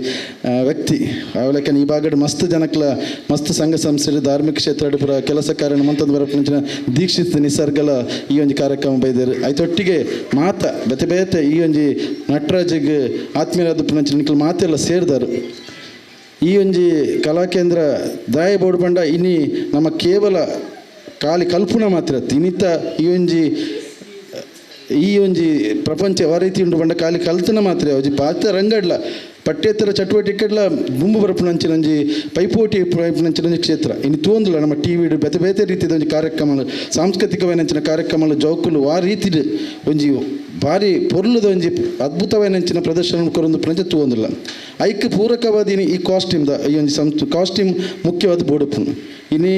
ವ್ಯಕ್ತಿ ಅವೆಲಕ್ಕನೆ ಈ ಭಾಗಡ್ ಮಸ್ತ್ ಜನಕ್ಲ ಮಸ್ತ್ ಸಂಘ ಸಂಸ್ಥೆ ಧಾರ್ಮಿಕ ಕ್ಷೇತ್ರ ಪೂರ ಕೆಲಸ ಕಾರ್ಯ ಮಂತಂದು ಬರಪುನಂಚಿನ ದೀಕ್ಷಿತ್ ನಿಸರ್ಗಲ ಈ ಒಂಜಿ ಕಾರ್ಯಕ್ರಮ ಬೈದೇರು ಐತೊಟ್ಟಿಗೆ ಮಾತ ಬೇತೆ ಬೇತೆ ಈ ಒಂಜಿ ನಟರಾಜಿಗ್ ಆತ್ಮೀಯರಾದ ಪುನಂಚಿನ ನಿಕ್ಲ ಮಾತೆಲ್ಲ ಸೇರಿದಾರು. ಈ ಒಂಜಿ ಕಲಾಕೇಂದ್ರ ದಾಯ ಬೋರ್ಡ್ ಬಂಡ ಇನಿ ನಮ್ಮ ಕೇವಲ ಖಾಲಿ ಕಲ್ಪನೆ ಮಾತ್ರ ಇನ್ನಿತ ಈ ಒಂಜಿ ಪ್ರಪಂಚ ಯಾವ ರೀತಿ ಉಂಡು ಬಂಡ ಖಾಲಿ ಕಲ್ತನ ಮಾತ್ರ ಒಂಜಿ ಪಾತ್ರ ರಂಗಡ್ಲ ಪಠ್ಯೇತರ ಚಟುವಟಿಕೆಡ್ಲ ಗುಂಬು ಬರಪುನಂಚಿನ ಒಂಜಿ ಪೈಪೋಟಿ ಪೈಪುನಂಚಿನ ಒಂಜಿ ಕ್ಷೇತ್ರ ಇನ್ನು ತೋಂದುಲ ನಮ್ಮ ಟಿ ವಿಡ್ ಬೇತೆ ಬೇತೆ ರೀತಿಯ ಒಂಜಿ ಕಾರ್ಯಕ್ರಮ ಸಾಂಸ್ಕೃತಿಕವೈನಂಚಿನ ಕಾರ್ಯಕ್ರಮ ಜೋಕುಲು ಆ ರೀತಿ ಒಂಜಿ ಭಾರಿ ಪೊರ್ಲುದ ಒಂಜಿ ಅದ್ಭುತವೈನಂಚಿನ ಪ್ರದರ್ಶನ ಕೊರೊಂದು ಪುನಂಚ ತೂವೊಂದುಲ್ಲ ಐಕ್ ಪೂರಕವಾದ ಇನಿ ಈ ಕಾಸ್ಟ್ಯೂಮ್ದ ಈ ಒಂಜಿ ಸಂಸ್ಥೆ ಕಾಸ್ಟ್ಯೂಮ್ ಮುಖ್ಯವಾದ ಬೋಡುಪುನು ಇನಿ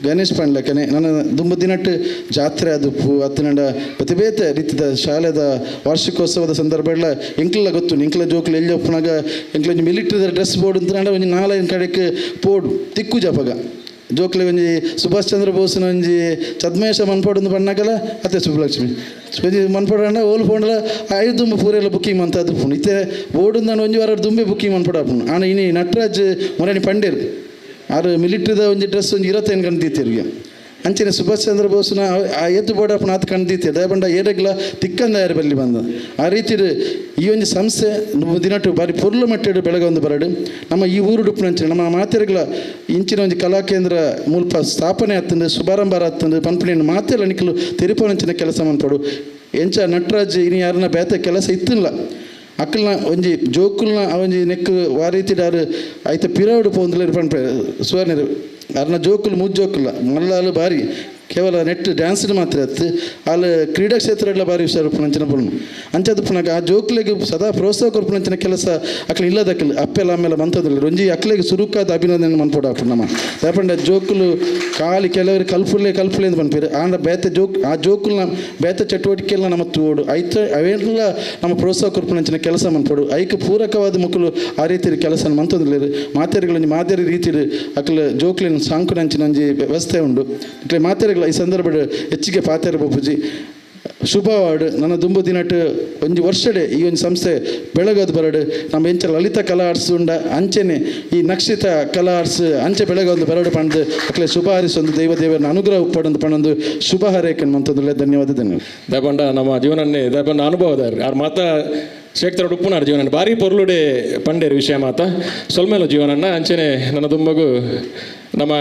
ಗಣೇಶ್ ಪಂಡ್ಲಕ್ಕನೆ ನನ್ನ ದುಂಬು ದಿನಟ್ಟು ಜಾತ್ರೆ ಅದುಪ್ಪು ಅತ್ತನಂಡ ಬೇತೆ ಬೇತೆ ರೀತಿದ ಶಾಲೆದ ವಾರ್ಷಿಕೋತ್ಸವದ ಸಂದರ್ಭ ಎಲ್ಲ ಎಂಕ್ಲೆಲ್ಲ ಗೊತ್ತು ಎಂಕ್ಲ ಜೋಕ್ಲು ಎಲ್ಲಿ ಒಪ್ಪುನಾಗ ಎಂಕ್ಲ ಒಂಜಿ ಮಿಲಿಟ್ರಿದ ಡ್ರೆಸ್ ಬೋರ್ಡ್ ಅಂತ ಒಂಜಿ ನಾಲೈನ್ ಕಡೆಕ್ ಪೋಡು ತಿಕ್ಕು ಜಪಗ ಜೋಕ್ಲೆ ಒಂಜಿ ಸುಭಾಷ್ ಚಂದ್ರ ಬೋಸ್ನ ಒಂಜಿ ಛದ್ಮೇಶ ಮನ್ಪೋಡು ಪಣ್ಣಾಗಲ ಅತ್ತೆ ಸುಬ್ಬಲಕ್ಷ್ಮಿ ಒಂಜಿ ಮನ್ಪೋಡಂಡ ಓಲು ಫೋಂಡಲ ಐದು ದುಂಬು ಪೂರೆಲ್ಲ ಬುಕ್ಕಿಂಗ್ ಮಂತ ಅದು ಪುಣ್ ಇತ್ತೆ ಬೋರ್ಡು ನಾನು ಒಂಜಿ ವಾರ ದುಂಬೆ ಬುಕ್ಕಿಂಗ್ ಮನ್ಪೋಡು ಆಪುಂಡು ಆನ ಇನಿ ನಟರಾಜ್ ಮೊರಣಿ ಪಂಡೇರು ಆರು ಮಿಲಿಟ್ರಿದ ಒಂಜಿ ಡ್ರೆಸ್ ಒಂಜಿ ಇರತ್ತೇನು ಕಂಡಿತ್ತೀರಿಗೆ ಅಂಚನೆ ಸುಭಾಷ್ ಚಂದ್ರ ಬೋಸ್ನ ಆ ಎದ್ದು ಬೋಡಪ್ಪನ ಆತ ಕಂಡಿತ್ತೆ ದಯಬಂಡ ಏರೆಗ್ಲ ತಿಕ್ಕಂದ ಯಾರು ಬಲ್ಲಿ ಬಂದ ಆ ರೀತಿ ಈ ಒಂಜಿ ಸಂಸ್ಥೆ ದಿನಟ್ಟು ಬಾರಿ ಪೊರ್ಲು ಮಟ್ಟೆಡು ಬೆಳಗೊಂದು ಬರಡು ನಮ್ಮ ಈ ಊರು ಡುಪ್ಪುನಂಚಿನ ನಮ್ಮ ಮಾತೆರೆಗ್ಲ ಇಂಚಿನ ಒಂಜಿ ಕಲಾಕೇಂದ್ರ ಮುಲ್ಪ ಸ್ಥಾಪನೆ ಆತಂದು ಶುಭಾರಂಭ ಆತಂದು ಪನ್ಪುಣಿನ ಮಾತೆಲ್ಲ ನಿಕ್ಕಲು ತೆರಿಪೋನಂಚಿನ ಕೆಲಸ ಮನ್ಪಡು ಎಂಚ ನಟರಾಜ್ ಇನಿ ಯಾರನ್ನ ಬೇತೆ ಕೆಲಸ ಇತ್ತಿಲ್ಲ ಅಕ್ಕಲ್ನ ಒಂಜಿ ಜೋಕುಲ್ನ ಒಂಜಿ ನೆಕ್ ವಾ ರೀತಿ ಆರು ಐತ ಪಿರವಡು ಪೋಂದುಲೇರು ಪನ್ಪೆ ಸುವರ್ಣರು ಅರ್ನ ಜೋಕುಲು ಮೂಜ್ ಜೋಕುಲ್ಲ ಮಲ್ಲಾಲು ಬಾರಿ ಕೇವಲ ನೆಟ್ ಡ್ಯಾನ್ಸ್ ಮಾತ್ರ ಅತ್ತು ಅಲ್ಲಿ ಕ್ರೀಡಾ ಕ್ಷೇತ್ರ ಎಲ್ಲ ಬಾರಿ ಹುಷಾರು ಪುನಂಚಿನ ಪುಲ್ನು ಅಂಚದ ಪುನಗ ಆ ಜೋಕ್ಲೆಗ್ ಸದಾ ಪ್ರೋತ್ಸಾಹ ಕೊರ್ಪುನಂಚಿನ ಕೆಲಸ ಅಕ್ಲು ಇಲ್ಲದಕ್ಕಲು ಅಪ್ಪೆಲ್ಲ ಆಮೇಲೆ ಮಂತದಿಲ್ಲ ಒಂಜಿ ಅಕ್ಲೆಗ್ ಸುರುಕಾದ ಅಭಿನಂದನೆ ಮನ್ಪೋಡು ಅಪ್ಪು ನಮ್ಮ ಯಾಪಂಡ ಜೋಕುಲು ಖಾಲಿ ಕೆಲವರು ಕಲ್ಪುಲೆ ಕಲ್ಪುಲೆ ಅಂತ ಪನ್ಪೇರು ಆಂಡ ಬೇತೆ ಜೋಕ್ ಆ ಜೋಕುಲ್ನ ಬೇತೆ ಚಟುವಟಿಕೆಲ್ಲ ನಮ್ಮ ತೋಡು ಐತ ಅವೆಲ್ಲ ನಮ್ಮ ಪ್ರೋತ್ಸಾಹ ಕೊರ್ಪುನಂಚಿನ ಕೆಲಸ ಮನ್ಪೋಡು ಐಕ್ ಪೂರಕವಾದ ಮಕ್ಕಳು ಆ ರೀತಿ ಕೆಲಸ ಮಂತದಿಲ್ಲ ಮಾತೆರುಗಳೊಂಜಿ ಮಾದರಿ ರೀತಿಯಲ್ಲಿ ಅಕ್ಲು ಜೋಕ್ಲಿನ ಸಾಂಕುನಂಚಿನ ಒಂಜಿ ವ್ಯವಸ್ಥೆ ಉಂಡು ಅಕ್ಲೆ ಮಾತೆರುಗಳ ಈ ಸಂದರ್ಭ ಹೆಚ್ಚಿಗೆ ಪಾತೆರ ಬೊಪ್ಪುಜಿ ಶುಭವಾಡು ನನ್ನ ದುಂಬು ದಿನಟ್ಟು ಒಂಜಿ ವರ್ಷಡೆ ಈ ಒಂದು ಸಂಸ್ಥೆ ಬೆಳಗೋದು ಬರಡು ನಮ್ಮ ಎಂಚ ಲಲಿತ ಕಲಾ ಆರ್ಟ್ಸ್ ಉಂಡ ಅಂಚೆನೆ ಈ ನಕ್ಷಿತ ಕಲಾ ಆರ್ಟ್ಸ್ ಅಂಚೆ ಬೆಳಗೋದು ಬರಡು ಪಂಡು ಅಕ್ಲೆ ಶುಭ ಹಾರಿಸೊಂದು ದೈವ ದೇವರನ್ನ ಅನುಗ್ರಹ ಉಪ್ಪಡೊಂದು ಪಂಡೊಂದು ಶುಭ ಹಾರೈಕೆ ಅಂತಂದ್ರೆ ಧನ್ಯವಾದ ಧನ್ಯವಾದ. ದಯಪಂಡ ನಮ್ಮ ಜೀವನನ್ನೇ ದಯಪಂಡ ಅನುಭವದ ಆರ್ ಮಾತ ಶೇಖ್ತರ ಉಪ್ಪುನಾರ್ ಜೀವನ ಭಾರಿ ಪೊರ್ಲುಡೆ ಪಂಡೇರು ವಿಷಯ ಮಾತ ಸೊಲ್ಮೇಲ ಜೀವನನ್ನ ಅಂಚೆನೆ ನನ್ನ ದುಂಬಗು ನಮ್ಮ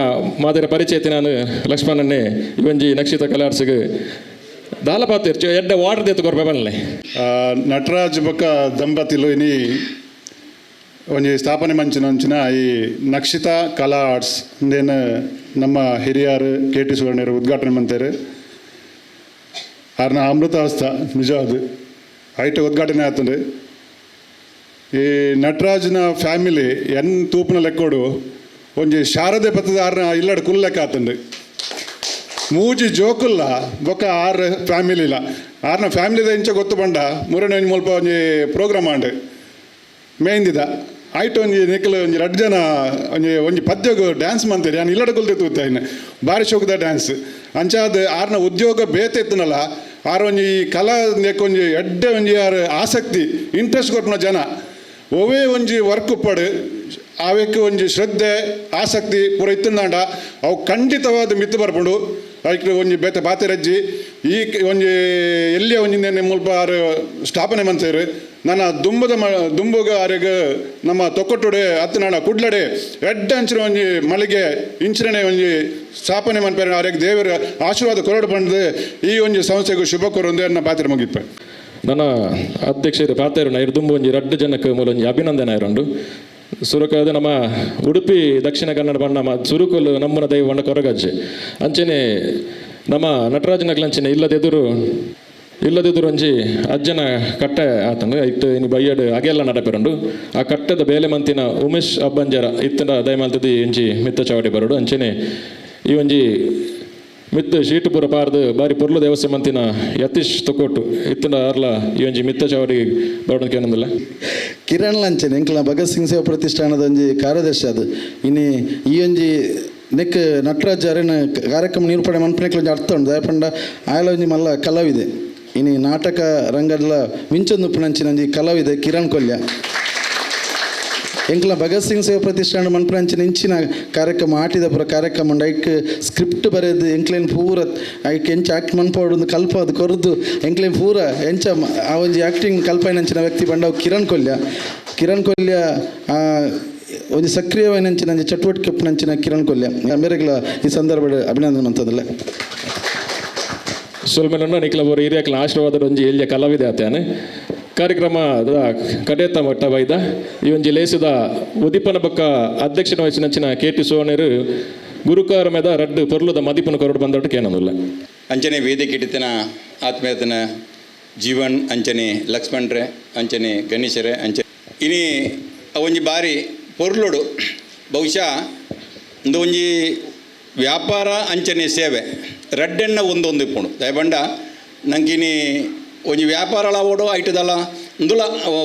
ಮಾದರ ಪರಿಚಯತಿ ನಾನು ಲಕ್ಷ್ಮಣನ್ನೇ ಇವೊಂಜಿ ನಕ್ಷಿತ ಕಲಾರ್ಸಿಗೆ ದಾಲಪಾತಿರ್ಚು ಎಡ್ಡ ವಾಟರ್ ದೇತು ಕೊರ್ಪೆ ಬನ್ಲೆ. ನಟರಾಜ್ ಬೊಕ್ಕ ದಂಪತಿಲು ಇನಿ ಒಂಜಿ ಸ್ಥಾಪನೆ ಮಂಚಿನ ಈ ನಕ್ಷಿತ ಕಲಾ ಆರ್ಟ್ಸ್ ಇಂದೇನು ನಮ್ಮ ಹಿರಿಯರು ಕೆ ಟಿ ಸುವರ್ಣರು ಉದ್ಘಾಟನೆ ಮಂತೇರು ಆರ್ನ ಅಮೃತ ಹಸ್ತ ನಿಜವಾದ ಐಟ ಉದ್ಘಾಟನೆ ಆತಂದ್ರೆ ಈ ನಟರಾಜನ ಫ್ಯಾಮಿಲಿ ಎನ್ ತೂಪನ ಲೆಕ್ಕೋಡು ಒಂಜಿ ಶಾರದೆ ಪತ್ತದ ಆರ್ನ ಇಲ್ಲಡ್ ಕುಲ್ ಲೆಕ್ಕ ಆತಂಡು ಮೂಜಿ ಜೋಕುಲ್ಲ ಬೊಕ್ಕ ಆರ್ ಫ್ಯಾಮಿಲಿ ಇಲ್ಲ ಆರ್ನ ಫ್ಯಾಮಿಲಿದ ಇಂಚ ಗೊತ್ತು ಬಂಡ ಮೂರನೇ ಒಂಜಿ ಮುಲ್ಪ ಒಂಜಿ ಪ್ರೋಗ್ರಾಮ್ ಆಂಡ್ ಮೇಂದಿದ ಆಯ್ತು ಒಂಜಿ ನಿಕ್ಕಲು ಒಂಜಿ ರಡ್ಡು ಜನ ಒಂಜಿ ಒಂಜಿ ಪದ್ಯಗು ಡ್ಯಾನ್ಸ್ ಮಂತೀರಿ ನಾನು ಇಲ್ಲಡ ಕುಲ್ದೆ ತೂತ ಇನ್ನು ಭಾರಿ ಶೋಕದ ಡ್ಯಾನ್ಸ್ ಅಂಚಾದ ಆರ್ನ ಉದ್ಯೋಗ ಬೇತೆ ಇತ್ತನಲ್ಲ ಆರ್ ಒಂಜಿ ಕಲಾ ಒಂಜಿ ಎಡ್ಡೆ ಒಂಜಿ ಆರ್ ಆಸಕ್ತಿ ಇಂಟ್ರೆಸ್ಟ್ ಕೊರ್ಪುನ ಜನ ಒವೇ ಒಂಜಿ ವರ್ಕ್ ಉಪ್ಪಡು ಆವೆಕ್ ಒಂಜಿ ಶ್ರದ್ಧೆ ಆಸಕ್ತಿ ಪೂರ ಇತ್ತಂದಾಂಡ ಅವು ಖಂಡಿತವಾದ ಮಿತ್ತು ಬರ್ಪುಂಡು ಐಕ್ ಒಂಜಿ ಬೇತೆ ಬಾತೆ ರಜ್ಜಿ ಈ ಒಂಜಿ ಎಲ್ಲಿಯ ಒಂಜಿ ಮುಲ್ಪ ಆರು ಸ್ಥಾಪನೆ ಮಂತೇರು ನನ್ನ ದುಂಬದ ದುಂಬುಗ ಆರೆಗ್ ನಮ್ಮ ತೊಕ್ಕಟ್ಟುಡೆ ಅತ್ತನಾಡ ಕುಡ್ಲಡೆ ಎಡ್ಡೆ ಅಂಚಿನ ಒಂಜಿ ಮಳಿಗೆ ಇಂಚಿನ ಒಂಜಿ ಸ್ಥಾಪನೆ ಮನ್ಪೇರೆ ಆರೆಗ್ ದೇವರ ಆಶೀರ್ವಾದ ಕೊರಡು ಬಂದು ಈ ಒಂಜಿ ಸಂಸ್ಥೆಗೆ ಶುಭ ಕೊರೊಂದು ಎನ್ನ ಪಾತ್ರ ಮುಗಿಪೆ. ನನ್ನ ಅಧ್ಯಕ್ಷರು ಪಾತೆರು ಇರು ದುಂಬು ಒಂಜಿ ರಡ್ಡು ಜನಕ್ಕೆ ಮೂಲ ಒಂಜಿ ಅಭಿನಂದನೆ ಇರುಂಡು. ಸುರುಕಾದ ನಮ್ಮ ಉಡುಪಿ ದಕ್ಷಿಣ ಕನ್ನಡ ಬಣ್ಣ ಸುರುಕುಲು ನಮ್ಮನ ದೈವ ಬಣ್ಣ ಕೊರಗಜ್ಜೆ ಅಂಚನೆ ನಮ್ಮ ನಟರಾಜನಗ್ಲಂಚನೆ ಇಲ್ಲದೆದುರು ಇಲ್ಲದಿದ್ದರು ಒಂಜಿ ಅಜ್ಜನ ಕಟ್ಟೆ ಆತನು ಇತ್ತು ಇನಿ ಬಯ್ಯಡು ಅಗೆಲ್ಲ ನಡಪೆರುಂಡು. ಆ ಕಟ್ಟೆದ ಬೇಲೆ ಮಂತಿನ ಉಮೇಶ್ ಅಬ್ಬಂಜರ ಇತ್ತಂಡ ದಯಮಾಲ್ತದಿ ಒಂಜಿ ಮಿತ್ತ ಚಾವಡಿ ಬರೋಡು. ಅಂಚನೆ ಈ ಒಂಜಿ ಮಿತ್ತ ಶೀಟು ಪೂರ ಪಾರ್ದು ಬಾರಿ ಪೊರ್ಲು ದೇವಸ್ಥಾನ ಮಂತಿನ ಯತೀಶ್ ತೊಕೋಟು ಇತ್ತಂಡ ಅರ್ಲ ಈ ಒಂಜಿ ಮಿತ್ತ ಚಾವಡಿ ಬರೋಡು ಕೇನಂದಿಲ್ಲ. ಕಿರಣ್ ಲಂಚನೆ ಎಂಕ್ಲ ಭಗತ್ ಸಿಂಗ್ ಸೇವಾ ಪ್ರತಿಷ್ಠಾನದ ಒಂಜಿ ಕಾರ್ಯದರ್ಶಿ ಅದು ಇನಿ ಈ ಒಂಜಿ ನೆಕ್ ನಟರಾಜ್ ಅರೆನ ಕಾರ್ಯಕ್ರಮ ನಿರೂಪಣೆ ಮನ್ಪನೆಕ್ಲ ಒಂಜಿ ಅರ್ಥ ಉಂಡು. ದಾಯಪಂಡ ಆಯಲ ಒಂಜಿ ಮಲ್ಲ ಕಲಾವಿದೆ ಇನಿ ನಾಟಕ ರಂಗಡ್ಲ ಮಿಂಚೊಂದು ಉಪ್ಪುನಂಚಿನ ಒಂಜಿ ಕಲಾವಿದೆ ಕಿರಣ್ ಕೊಲ್ಯ. ಎಂಕ್ಲ ಭಗತ್ ಸಿಂಗ್ ಸೇವಾ ಪ್ರತಿಷ್ಠಾನ ಮನ್ಪುನಂಚಿನ ಇಂಚಿನ ಕಾರ್ಯಕ್ರಮ ಆಟಿದ ಪೂರ ಕಾರ್ಯಕ್ರಮ ಉಂಡು. ಐಕ್ ಸ್ಕ್ರಿಪ್ಟ್ ಬರೆದು ಎಂಕ್ಲೇನ್ ಪೂರ ಐಕ್ ಎಂಚ ಆ್ಯಕ್ಟ್ ಮನ್ಪೋಡು ಕಲ್ಪ ಅದು ಕೊರದು ಎಂಕ್ಲೇನ್ ಪೂರ ಎಂಚ ಆ ಒಂಜಿ ಆ್ಯಕ್ಟಿಂಗ್ ಕಲ್ಪೈನಂಚಿನ ವ್ಯಕ್ತಿ ಬಂಡವು ಕಿರಣ್ ಕೊಲ್ಯ. ಕಿರಣ್ ಕೊಲ್ಯ ಒಂಜಿ ಸಕ್ರಿಯವಾಯಿನಂಚಿನ ಒಂಜಿ ಚಟುವಟಿಕೆ ಉಪ್ಪುನಂಚಿನ ಕಿರಣ್ ಕೊಲ್ಯ ಮೇರೆಗ್ಲ ಈ ಸಂದರ್ಭ ಅಭಿನಂದನೆ ಮಂತದಲ್ಲ. ಸೊಲ್ಮೆನನ್ನು ನಿಖಿಲ ಅವರ ಹಿರಿಯಕ್ಲ ಆಶೀರ್ವಾದ ಒಂಜಿ ಎಲ್ಲಿಯ ಕಲಾವಿದೆ ಆತೇನೆ ಕಾರ್ಯಕ್ರಮ ಕಡೇತ ಮಟ್ಟ ಬೈದ ಈ ಒಂಜಿ ಲೇಸಿದ ಉದಿಪನ ಬೊಕ್ಕ ಅಧ್ಯಕ್ಷನ ವಹಿಸಿನಂಚಿನ ಕೆ ಟಿ ಸೋಣೆರು ಗುರುಕಾರ ಮೇದ ರಡ್ಡು ಪೊರ್ಲುದ ಮದಿಪನ ಕೊರಡು ಬಂದಟ್ಟು ಕೇನಂದುಲ್ಲ. ಅಂಚನೆ ವೇದಿಕೆ ಇಟ್ಟಿನ ಆತ್ಮೀಯತನ ಜೀವನ್ ಅಂಚನೆ ಲಕ್ಷ್ಮಣ್ರೆ ಅಂಚನೆ ಗಣೇಶರೇ ಅಂಚನೆ ಇನಿ ಒಂಜಿ ಬಾರಿ ಪೊರ್ಲುಡು ಬಹುಶಃ ಒಂದು ಒಂಜಿ ವ್ಯಾಪಾರ ಅಂಚನೆ ಸೇವೆ ರಡ್ಡೆಣ್ಣ ಒಂದೊಂದು ಇಪ್ಪುಂಡು. ದಯಬಂಡ ನಂಗಿನಿ ಒಂಜಿ ವ್ಯಾಪಾರಲ ಆವೋಡು ಐಟದಲ್ಲ ಇಂದುಲ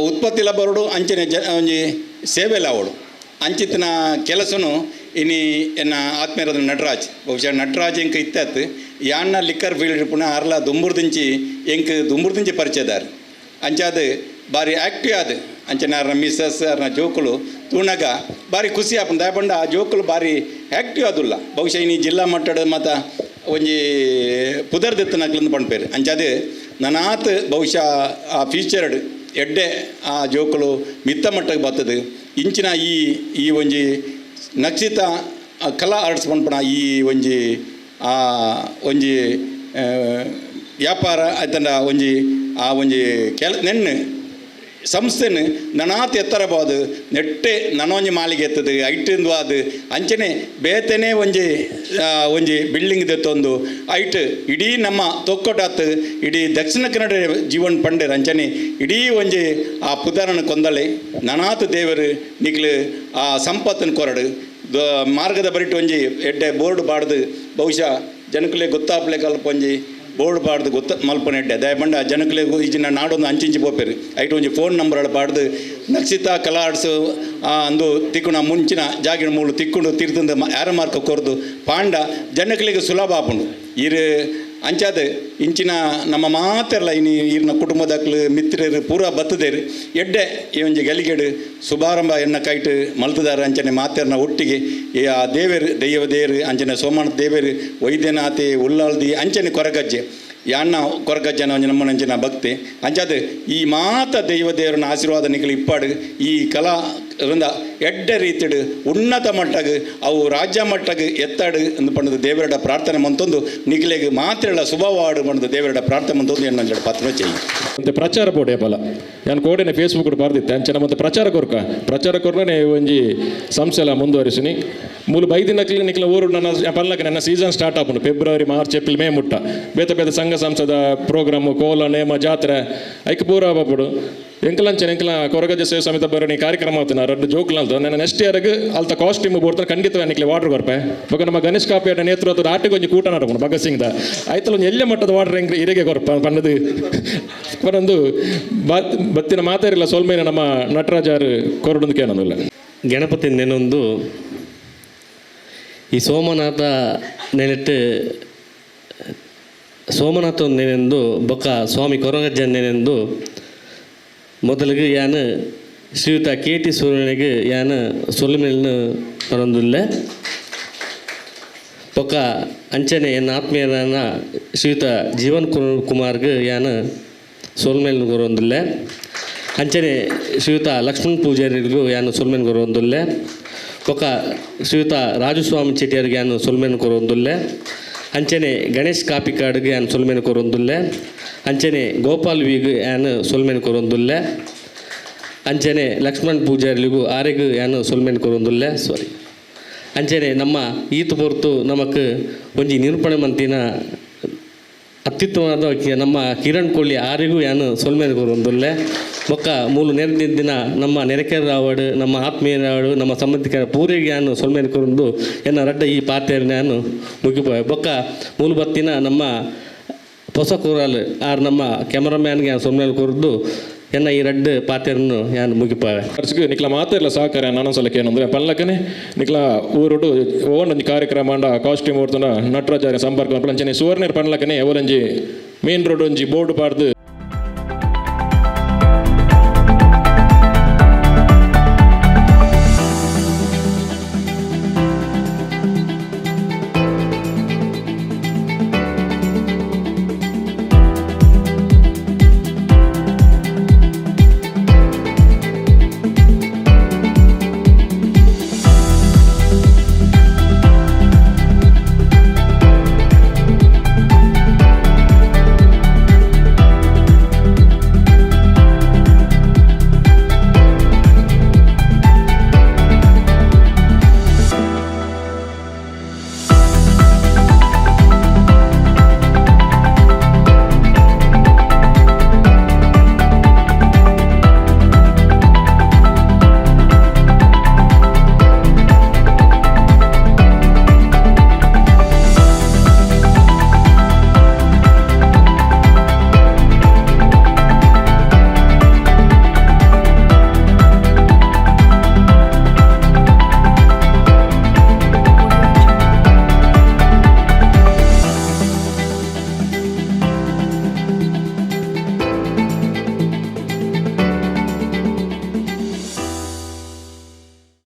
ಉತ್ಪತ್ತಿಲ ಬರೋಡು ಅಂಚನೆ ಜ ಒಂಜಿ ಸೇವೆಲ ಆವೋಡು ಅಂಚಿತ್ತಿನ ಕೆಲಸನು ಇನಿ ಎನ್ನ ಆತ್ಮೀಯರಾದ ನಟರಾಜ್ ಬಹುಶಃ ನಟರಾಜ್ ಎಂಕ್ ಇತ್ತಾತ್ ಯಾನ್ನ ಲಿಕ್ಕರ್ ಫೀಲ್ಡ್ ಇಪ್ಪುನ ಆರ್ಲ ದುಂಬುರ್ದಿಂಚಿ ಎಂಕ್ ದುಂಬುರ್ದಿಂಚಿ ಪರಿಚಯದಾರ್ ಅಂಚಾದ ಬಾರಿ ಆ್ಯಕ್ಟಿವ್ ಆದ ಅಂಚನೆ ಆರ್ನ ಮಿಸ್ಸಸ್ ಆರ್ನ ಜೋಕುಲು ತೂಣಗ ಬಾರಿ ಖುಷಿ ಆಪುಂಡು. ದಾಯಪಂಡ ಆ ಜೋಕುಲು ಬಾರಿ ಆ್ಯಕ್ಟಿವ್ ಆದುಲ್ಲ ಬಹುಶಃ ಇನಿ ಜಿಲ್ಲಾ ಮಟ್ಟದ ಮತ ಒಂಜಿ ಪುದರ್ದೆತ್ತನಕ್ಲಂದು ಪಣ್ಪೇರು. ಅಂಚಾದ ನನಾತ್ ಬಹುಶಃ ಆ ಫ್ಯೂಚರ್ಡ್ ಎಡ್ಡೆ ಆ ಜೋಕುಲು ಮಿತ್ತ ಮಟ್ಟಕ್ಕೆ ಬರ್ತದೆ. ಇಂಚಿನ ಈ ಈ ಒಂಜಿ ನಕ್ಷಿತ ಕಲಾ ಆರ್ಟ್ಸ್ ಪನ್ಪುನ ಈ ಒಂಜಿ ಆ ಒಂಜಿ ವ್ಯಾಪಾರ ಆಯ್ತಂಡ ಒಂಜಿ ಆ ಒಂಜಿ ಕೆಲ ನೆನ್ನು ಸಂಸ್ಥೆನು ನನಾತ್ ಎತ್ತರಬಹುದು ನೆಟ್ಟೆ ನನೊಂಜಿ ಮಾಲಿಗೆ ಎತ್ತದು ಐಟಿಂದು ಅದು ಅಂಚನೆ ಬೇತನೆ ಒಂಜಿ ಒಂಜಿ ಬಿಲ್ಡಿಂಗ್ ದೆತ್ತೊಂದು ಐಟ್ ಇಡೀ ನಮ್ಮ ತೊಕ್ಕೊಟಾತ್ ಇಡೀ ದಕ್ಷಿಣ ಕನ್ನಡ ಜೀವನ್ ಪಂಡೇರ್ ಅಂಚನೆ ಇಡೀ ಒಂಜಿ ಆ ಪುದರನ ಕೊಂದಳೆ ನನಾತ್ ದೇವರು ನಿಕ್ಲು ಆ ಸಂಪತ್ತನ್ನು ಕೊರಡು ಮಾರ್ಗದ ಬರಿಟ್ ಒಂಜಿ ಎಡ್ಡೆ ಬೋರ್ಡ್ ಬಾಡ್ದು ಬಹುಶಃ ಜನಕುಲೆ ಗೊತ್ತಾಪ್ಲೆ ಕಲ್ಪ ಒಂಜಿ ಬೋರ್ಡ್ ಬಾಡ್ದು ಗೊತ್ತ ಮಲ್ಪನ ಎಡ್ಡೆ ದಯಪಂಡ ಜನಕುಲೆ ಈಜಿನ ನಾಡೊಂದು ಅಂಚಿಂಚಿ ಪೋಪೇರು ಐಟ್ ಒಂಜಿ ಫೋನ್ ನಂಬರ್ ಬಾಡ್ದು ನಕ್ಷಿತ ಕಲಾ ಆರ್ಟ್ಸ್ ಅಂದು ತಿಕ್ಕುಣ ಮುಂಚಿನ ಜಾಗಿನ ಮೂಲು ತಿಕ್ಕುಂಡು ತೀರ್ಥಂದು ಯಾರ ಮಾರ್ಕ ಕೊರ್ದು ಪಾಂಡ ಜನಕುಲೆಗೆ ಸುಲಭ ಆಪುಂಡು. ಇರು ಅಂಚಾದ ಇಂಚಿನ ನಮ್ಮ ಮಾತೆಲ್ಲ ಇನಿ ಈರಿನ ಕುಟುಂಬದಾಕ್ಲು ಮಿತ್ರರು ಪೂರಾ ಬತ್ತದೇರು ಎಡ್ಡೆ ಈ ಒಂಜಿ ಗಲಿಗೆಡು ಶುಭಾರಂಭ ಎನ್ನ ಕೈಟ್ ಮಲ್ತದಾರ ಅಂಚನೆ ಮಾತೆರ್ನ ಒಟ್ಟಿಗೆ ಈ ಆ ದೇವೇರು ದೈವ ದೇರು ಅಂಚನೆ ಸೋಮನಾಥ ದೇವೇರು ವೈದ್ಯನಾಥೆ ಉಲ್ಲಾಳ್ದಿ ಅಂಚನೆ ಕೊರಗಜ್ಜೆ ಯಾಣ್ಣ ಕೊರಗಜ್ಜನ ಒಂಜಿ ನಮ್ಮನ ಅಂಚಿನ ಭಕ್ತಿ ಅಂಚಾದ ಈ ಮಾತ ದೈವ ದೇವರನ್ನ ಆಶೀರ್ವಾದ ನಿಕಲು ಇಪ್ಪಾಡು ಈ ಕಲಾ ರಿಂದ ಎಡ್ಡೆ ರೀತಿಡು ಉನ್ನತ ಮಟ್ಟಗ್ ಅವು ರಾಜ್ಯ ಮಟ್ಟಗ್ ಎತ್ತಾಡು ಎಂದು ಪಂಡದು ದೇವರಡ ಪ್ರಾರ್ಥನೆ ಮಂತೊಂದು ನಿಖಲೆಗೆ ಮಾತ್ರೆಲ್ಲ ಶುಭವಾಡು ಪಂಡದು ದೇವರಡ ಪ್ರಾರ್ಥನೆ ಮಂತೊಂದು ಎನ್ನ ಪತ್ರ ചെയ്യും. ಮತ್ತೆ ಪ್ರಚಾರ ಬೋಡೆ ಬಲ ನಾನು ಕೋಡೆನೆ ಫೇಸ್ಬುಕ್ ಬರ್ದಿತ್ತೆ ಅಂಚನೆ ಮತ್ತೆ ಪ್ರಚಾರ ಕೊರ್ಕ ಪ್ರಚಾರ ಕೊರ್ನೇ ಒಂಜಿ ಸಂಸ್ಥೆಲ ಮುಂದುವರಿಸಿನಿ ಮೂಲು ಬೈದಿನಕ್ಲಿ ನಿಕ್ಲ ಊರು ನನ್ನ ಪಲ್ಲಕ್ಕೆ ನನ್ನ ಸೀಸನ್ ಸ್ಟಾರ್ಟ್ ಆಪುಂಡು ಫೆಬ್ರವರಿ ಮಾರ್ಚ್ ಏಪ್ರಿಲ್ ಮೇ ಮುಟ್ಟ ಬೇತೆ ಬೇತೆ ಸಂಘ ಸಂಸ್ಥೆದ ಪ್ರೋಗ್ರಾಮು ಕೋಲ ನೇಮ ಜಾತ್ರೆ ಐಕ್ ಪೂರ ಬಾಪುಡು ಎಂಕಲಂಚನೆ ಎಂಕಲ ಕೊರಗಜ್ಜೆ ಸೇವೆ ಸಮಿತಿ ಬರೋಣಿ ಕಾರ್ಯಕ್ರಮ ಆಗ್ತಾನೆ ರಡ್ಡು ಜೋಕ್ಲ ಅಂತ ನನ್ನ ನೆಕ್ಸ್ಟ್ ಇಯರ್ಗೆ ಅಲ್ತ ಕಾಸ್ಟ್ಯೂಮ್ ಬೋಡ್ತಾರೆ ಖಂಡಿತ ನಿಕ್ಲೆ ವಾಟರ್ ಕೊರ್ಪೆ ಬೊಕ ನಮ್ಮ ಗಣೇಶ್ ಕಾಪಿಯ ನೇತೃತ್ವದ ಆಟಕ್ಕೆ ಒಂಜಿ ಕೂಟ ನಡಪುಂಡು ಭಗತ್ ಸಿಂಗ್ದ ಆಯ್ತಲ್ಲ ಒಂಜಿ ಎಲ್ಲೆ ಮಟ್ಟದ ವಾಟರ್ ಹೆಂಗ್ ಇರೆಗೆ ಕೊರ್ಪ ಪಂಡದು ಪನೊಂದು ಬತ್ತಿನ ಮಾತಾರಿಲ್ಲ ಸೋಲ್ಮೇನೆ ನಮ್ಮ ನಟರಾಜಾರು ಕೊರಡೊಂದು ಕೇನೊಂದಿಲ್ಲ. ಗಣಪತಿ ನೆನೊಂದು ಈ ಸೋಮನಾಥ ನೆನೆಟ್ಟು ಸೋಮನಾಥ ನೆನೆಂದು ಬೊಕ್ಕ ಸ್ವಾಮಿ ಕೊರಗಜ್ಜ ನೆನೆಂದು ಮೊದಲಿಗೆ ಯಾನು ಶ್ರೀಯುತ ಕೆ ಟಿ ಸೂರ್ಯನಿಗೆ ಯಾನು ಸೊಲ್ಮೆಲ್ನು ಪರೊಂದುಲ್ಲೆ ಬೊಕ್ಕ ಅಂಚನೆ ಎನ್ನ ಆತ್ಮೀಯನ ಶ್ರೀಯುತ ಜೀವನ್ ಕುಮಾರ್ಗೆ ಯಾನು ಸೊಲ್ಮೆಲ್ನು ಕೊರೊಂದುಲ್ಲೆ. ಅಂಚನೆ ಶ್ರೀಯುತ ಲಕ್ಷ್ಮಣ್ ಪೂಜಾರಿಗೂ ಯಾನು ಸೊಲ್ಮೆನ್ ಕೊರೊಂದುಲ್ಲೆ. ಬೊಕ್ಕ ಶ್ರೀಯುತ ರಾಜಸ್ವಾಮಿ ಚೆಟ್ಟಿಯಾರಿಗೆ ಯಾನು ಸೊಲ್ಮೆನ್ ಕೊರೊಂದುಲ್ಲೆ. ಅಂಚನೆ ಗಣೇಶ್ ಕಾಪಿಕಾಡ್ಗೆ ಯಾನ್ ಸೊಲ್ಮೆನ್ ಕೊರೊಂದುಲ್ಲೆ. ಅಂಚನೆ ಗೋಪಾಲ್ ವಿಗ್ ಯಾನು ಸೊಲ್ಮೆನ್ ಕೊರೊಂದುಲ್ಲೆ. ಅಂಚನೆ ಲಕ್ಷ್ಮಣ್ ಪೂಜಾರಿಲಿಗೂ ಆರೆಗ್ ಯಾನು ಸೊಲ್ಮೆನ್ ಕೊರೊಂದುಲ್ಲೆ. ಸಾರಿ, ಅಂಚನೆ ನಮ್ಮ ಈತ ಪೊರ್ತು ನಮಕ್ ಒಂಜಿ ನಿರೂಪಣೆ ಮಂತಿನ ಅತ್ಯುತ್ತಮವಾದ ನಮ್ಮ ಕಿರಣ್ ಕೋಳಿ ಆರಿಗೂ ಯಾನು ಸೊಲ್ಮೆನ್ ಕೊರೊಂದುಲ್ಲೆ. ಬೊಕ್ಕ ಮೂಲು ನೆರೆದಿನ ನಮ್ಮ ನೆರೆಕೆರಾವಡು, ನಮ್ಮ ಆತ್ಮೀಯರಾವಡು, ನಮ್ಮ ಸಂಬಂಧಿಕರ ಪೂರೆಗೆ ಯಾನು ಸೊಲ್ಮೆನ್ ಕೊರೊಂದು ಎನ್ನ ರಡ್ಡ ಈ ಪಾತೆರ್ನ ಯಾನು ಮುಗಿಪೋಯೆ. ಬೊಕ್ಕ ಮೂಲು ಬತ್ತಿನ ನಮ್ಮ ಹೊಸ ಕೂರಲ್ ಆರ್ ನಮ್ಮ ಕ್ಯಾಮರಾಮ್ಯಾನ್ಗೆ ಯಾನ್ ಸೊಲ್ಮೆನ್ ಕೊರದು ಎನ್ನ ಈ ರಡ್ಡು ಪಾತೆರನ್ನು ಯಾನು ಮುಗಿಪಾವೆ. ನಿಕ್ಲ ಮಾತೆರ್ಲ ಸಹಕಾರ ನಾನೊಂದ್ಸಲ ಏನಂದ್ರೆ ಪಲ್ಲಕನೆ ನಿಕ್ಲ ಊರುಡು ಓನೊಂಜಿ ಕಾರ್ಯಕ್ರಮ ಅಂಡ ಕಾಸ್ಟ್ಯೂಮ್ ಓಡ್ತುಂಡ ನಟರಾಜಾರ ಸಂಪರ್ಕ ಮನ್ಪುಲೆ. ಅಂಚನೆ ಸುವರ್ಣರ್ ಪನ್ಲಕನೆ ಓಲೊಂಜಿ ಮೇನ್ ರೋಡ್ ಒಂಜಿ ಬೋರ್ಡ್ ಪಾಡ್ದು.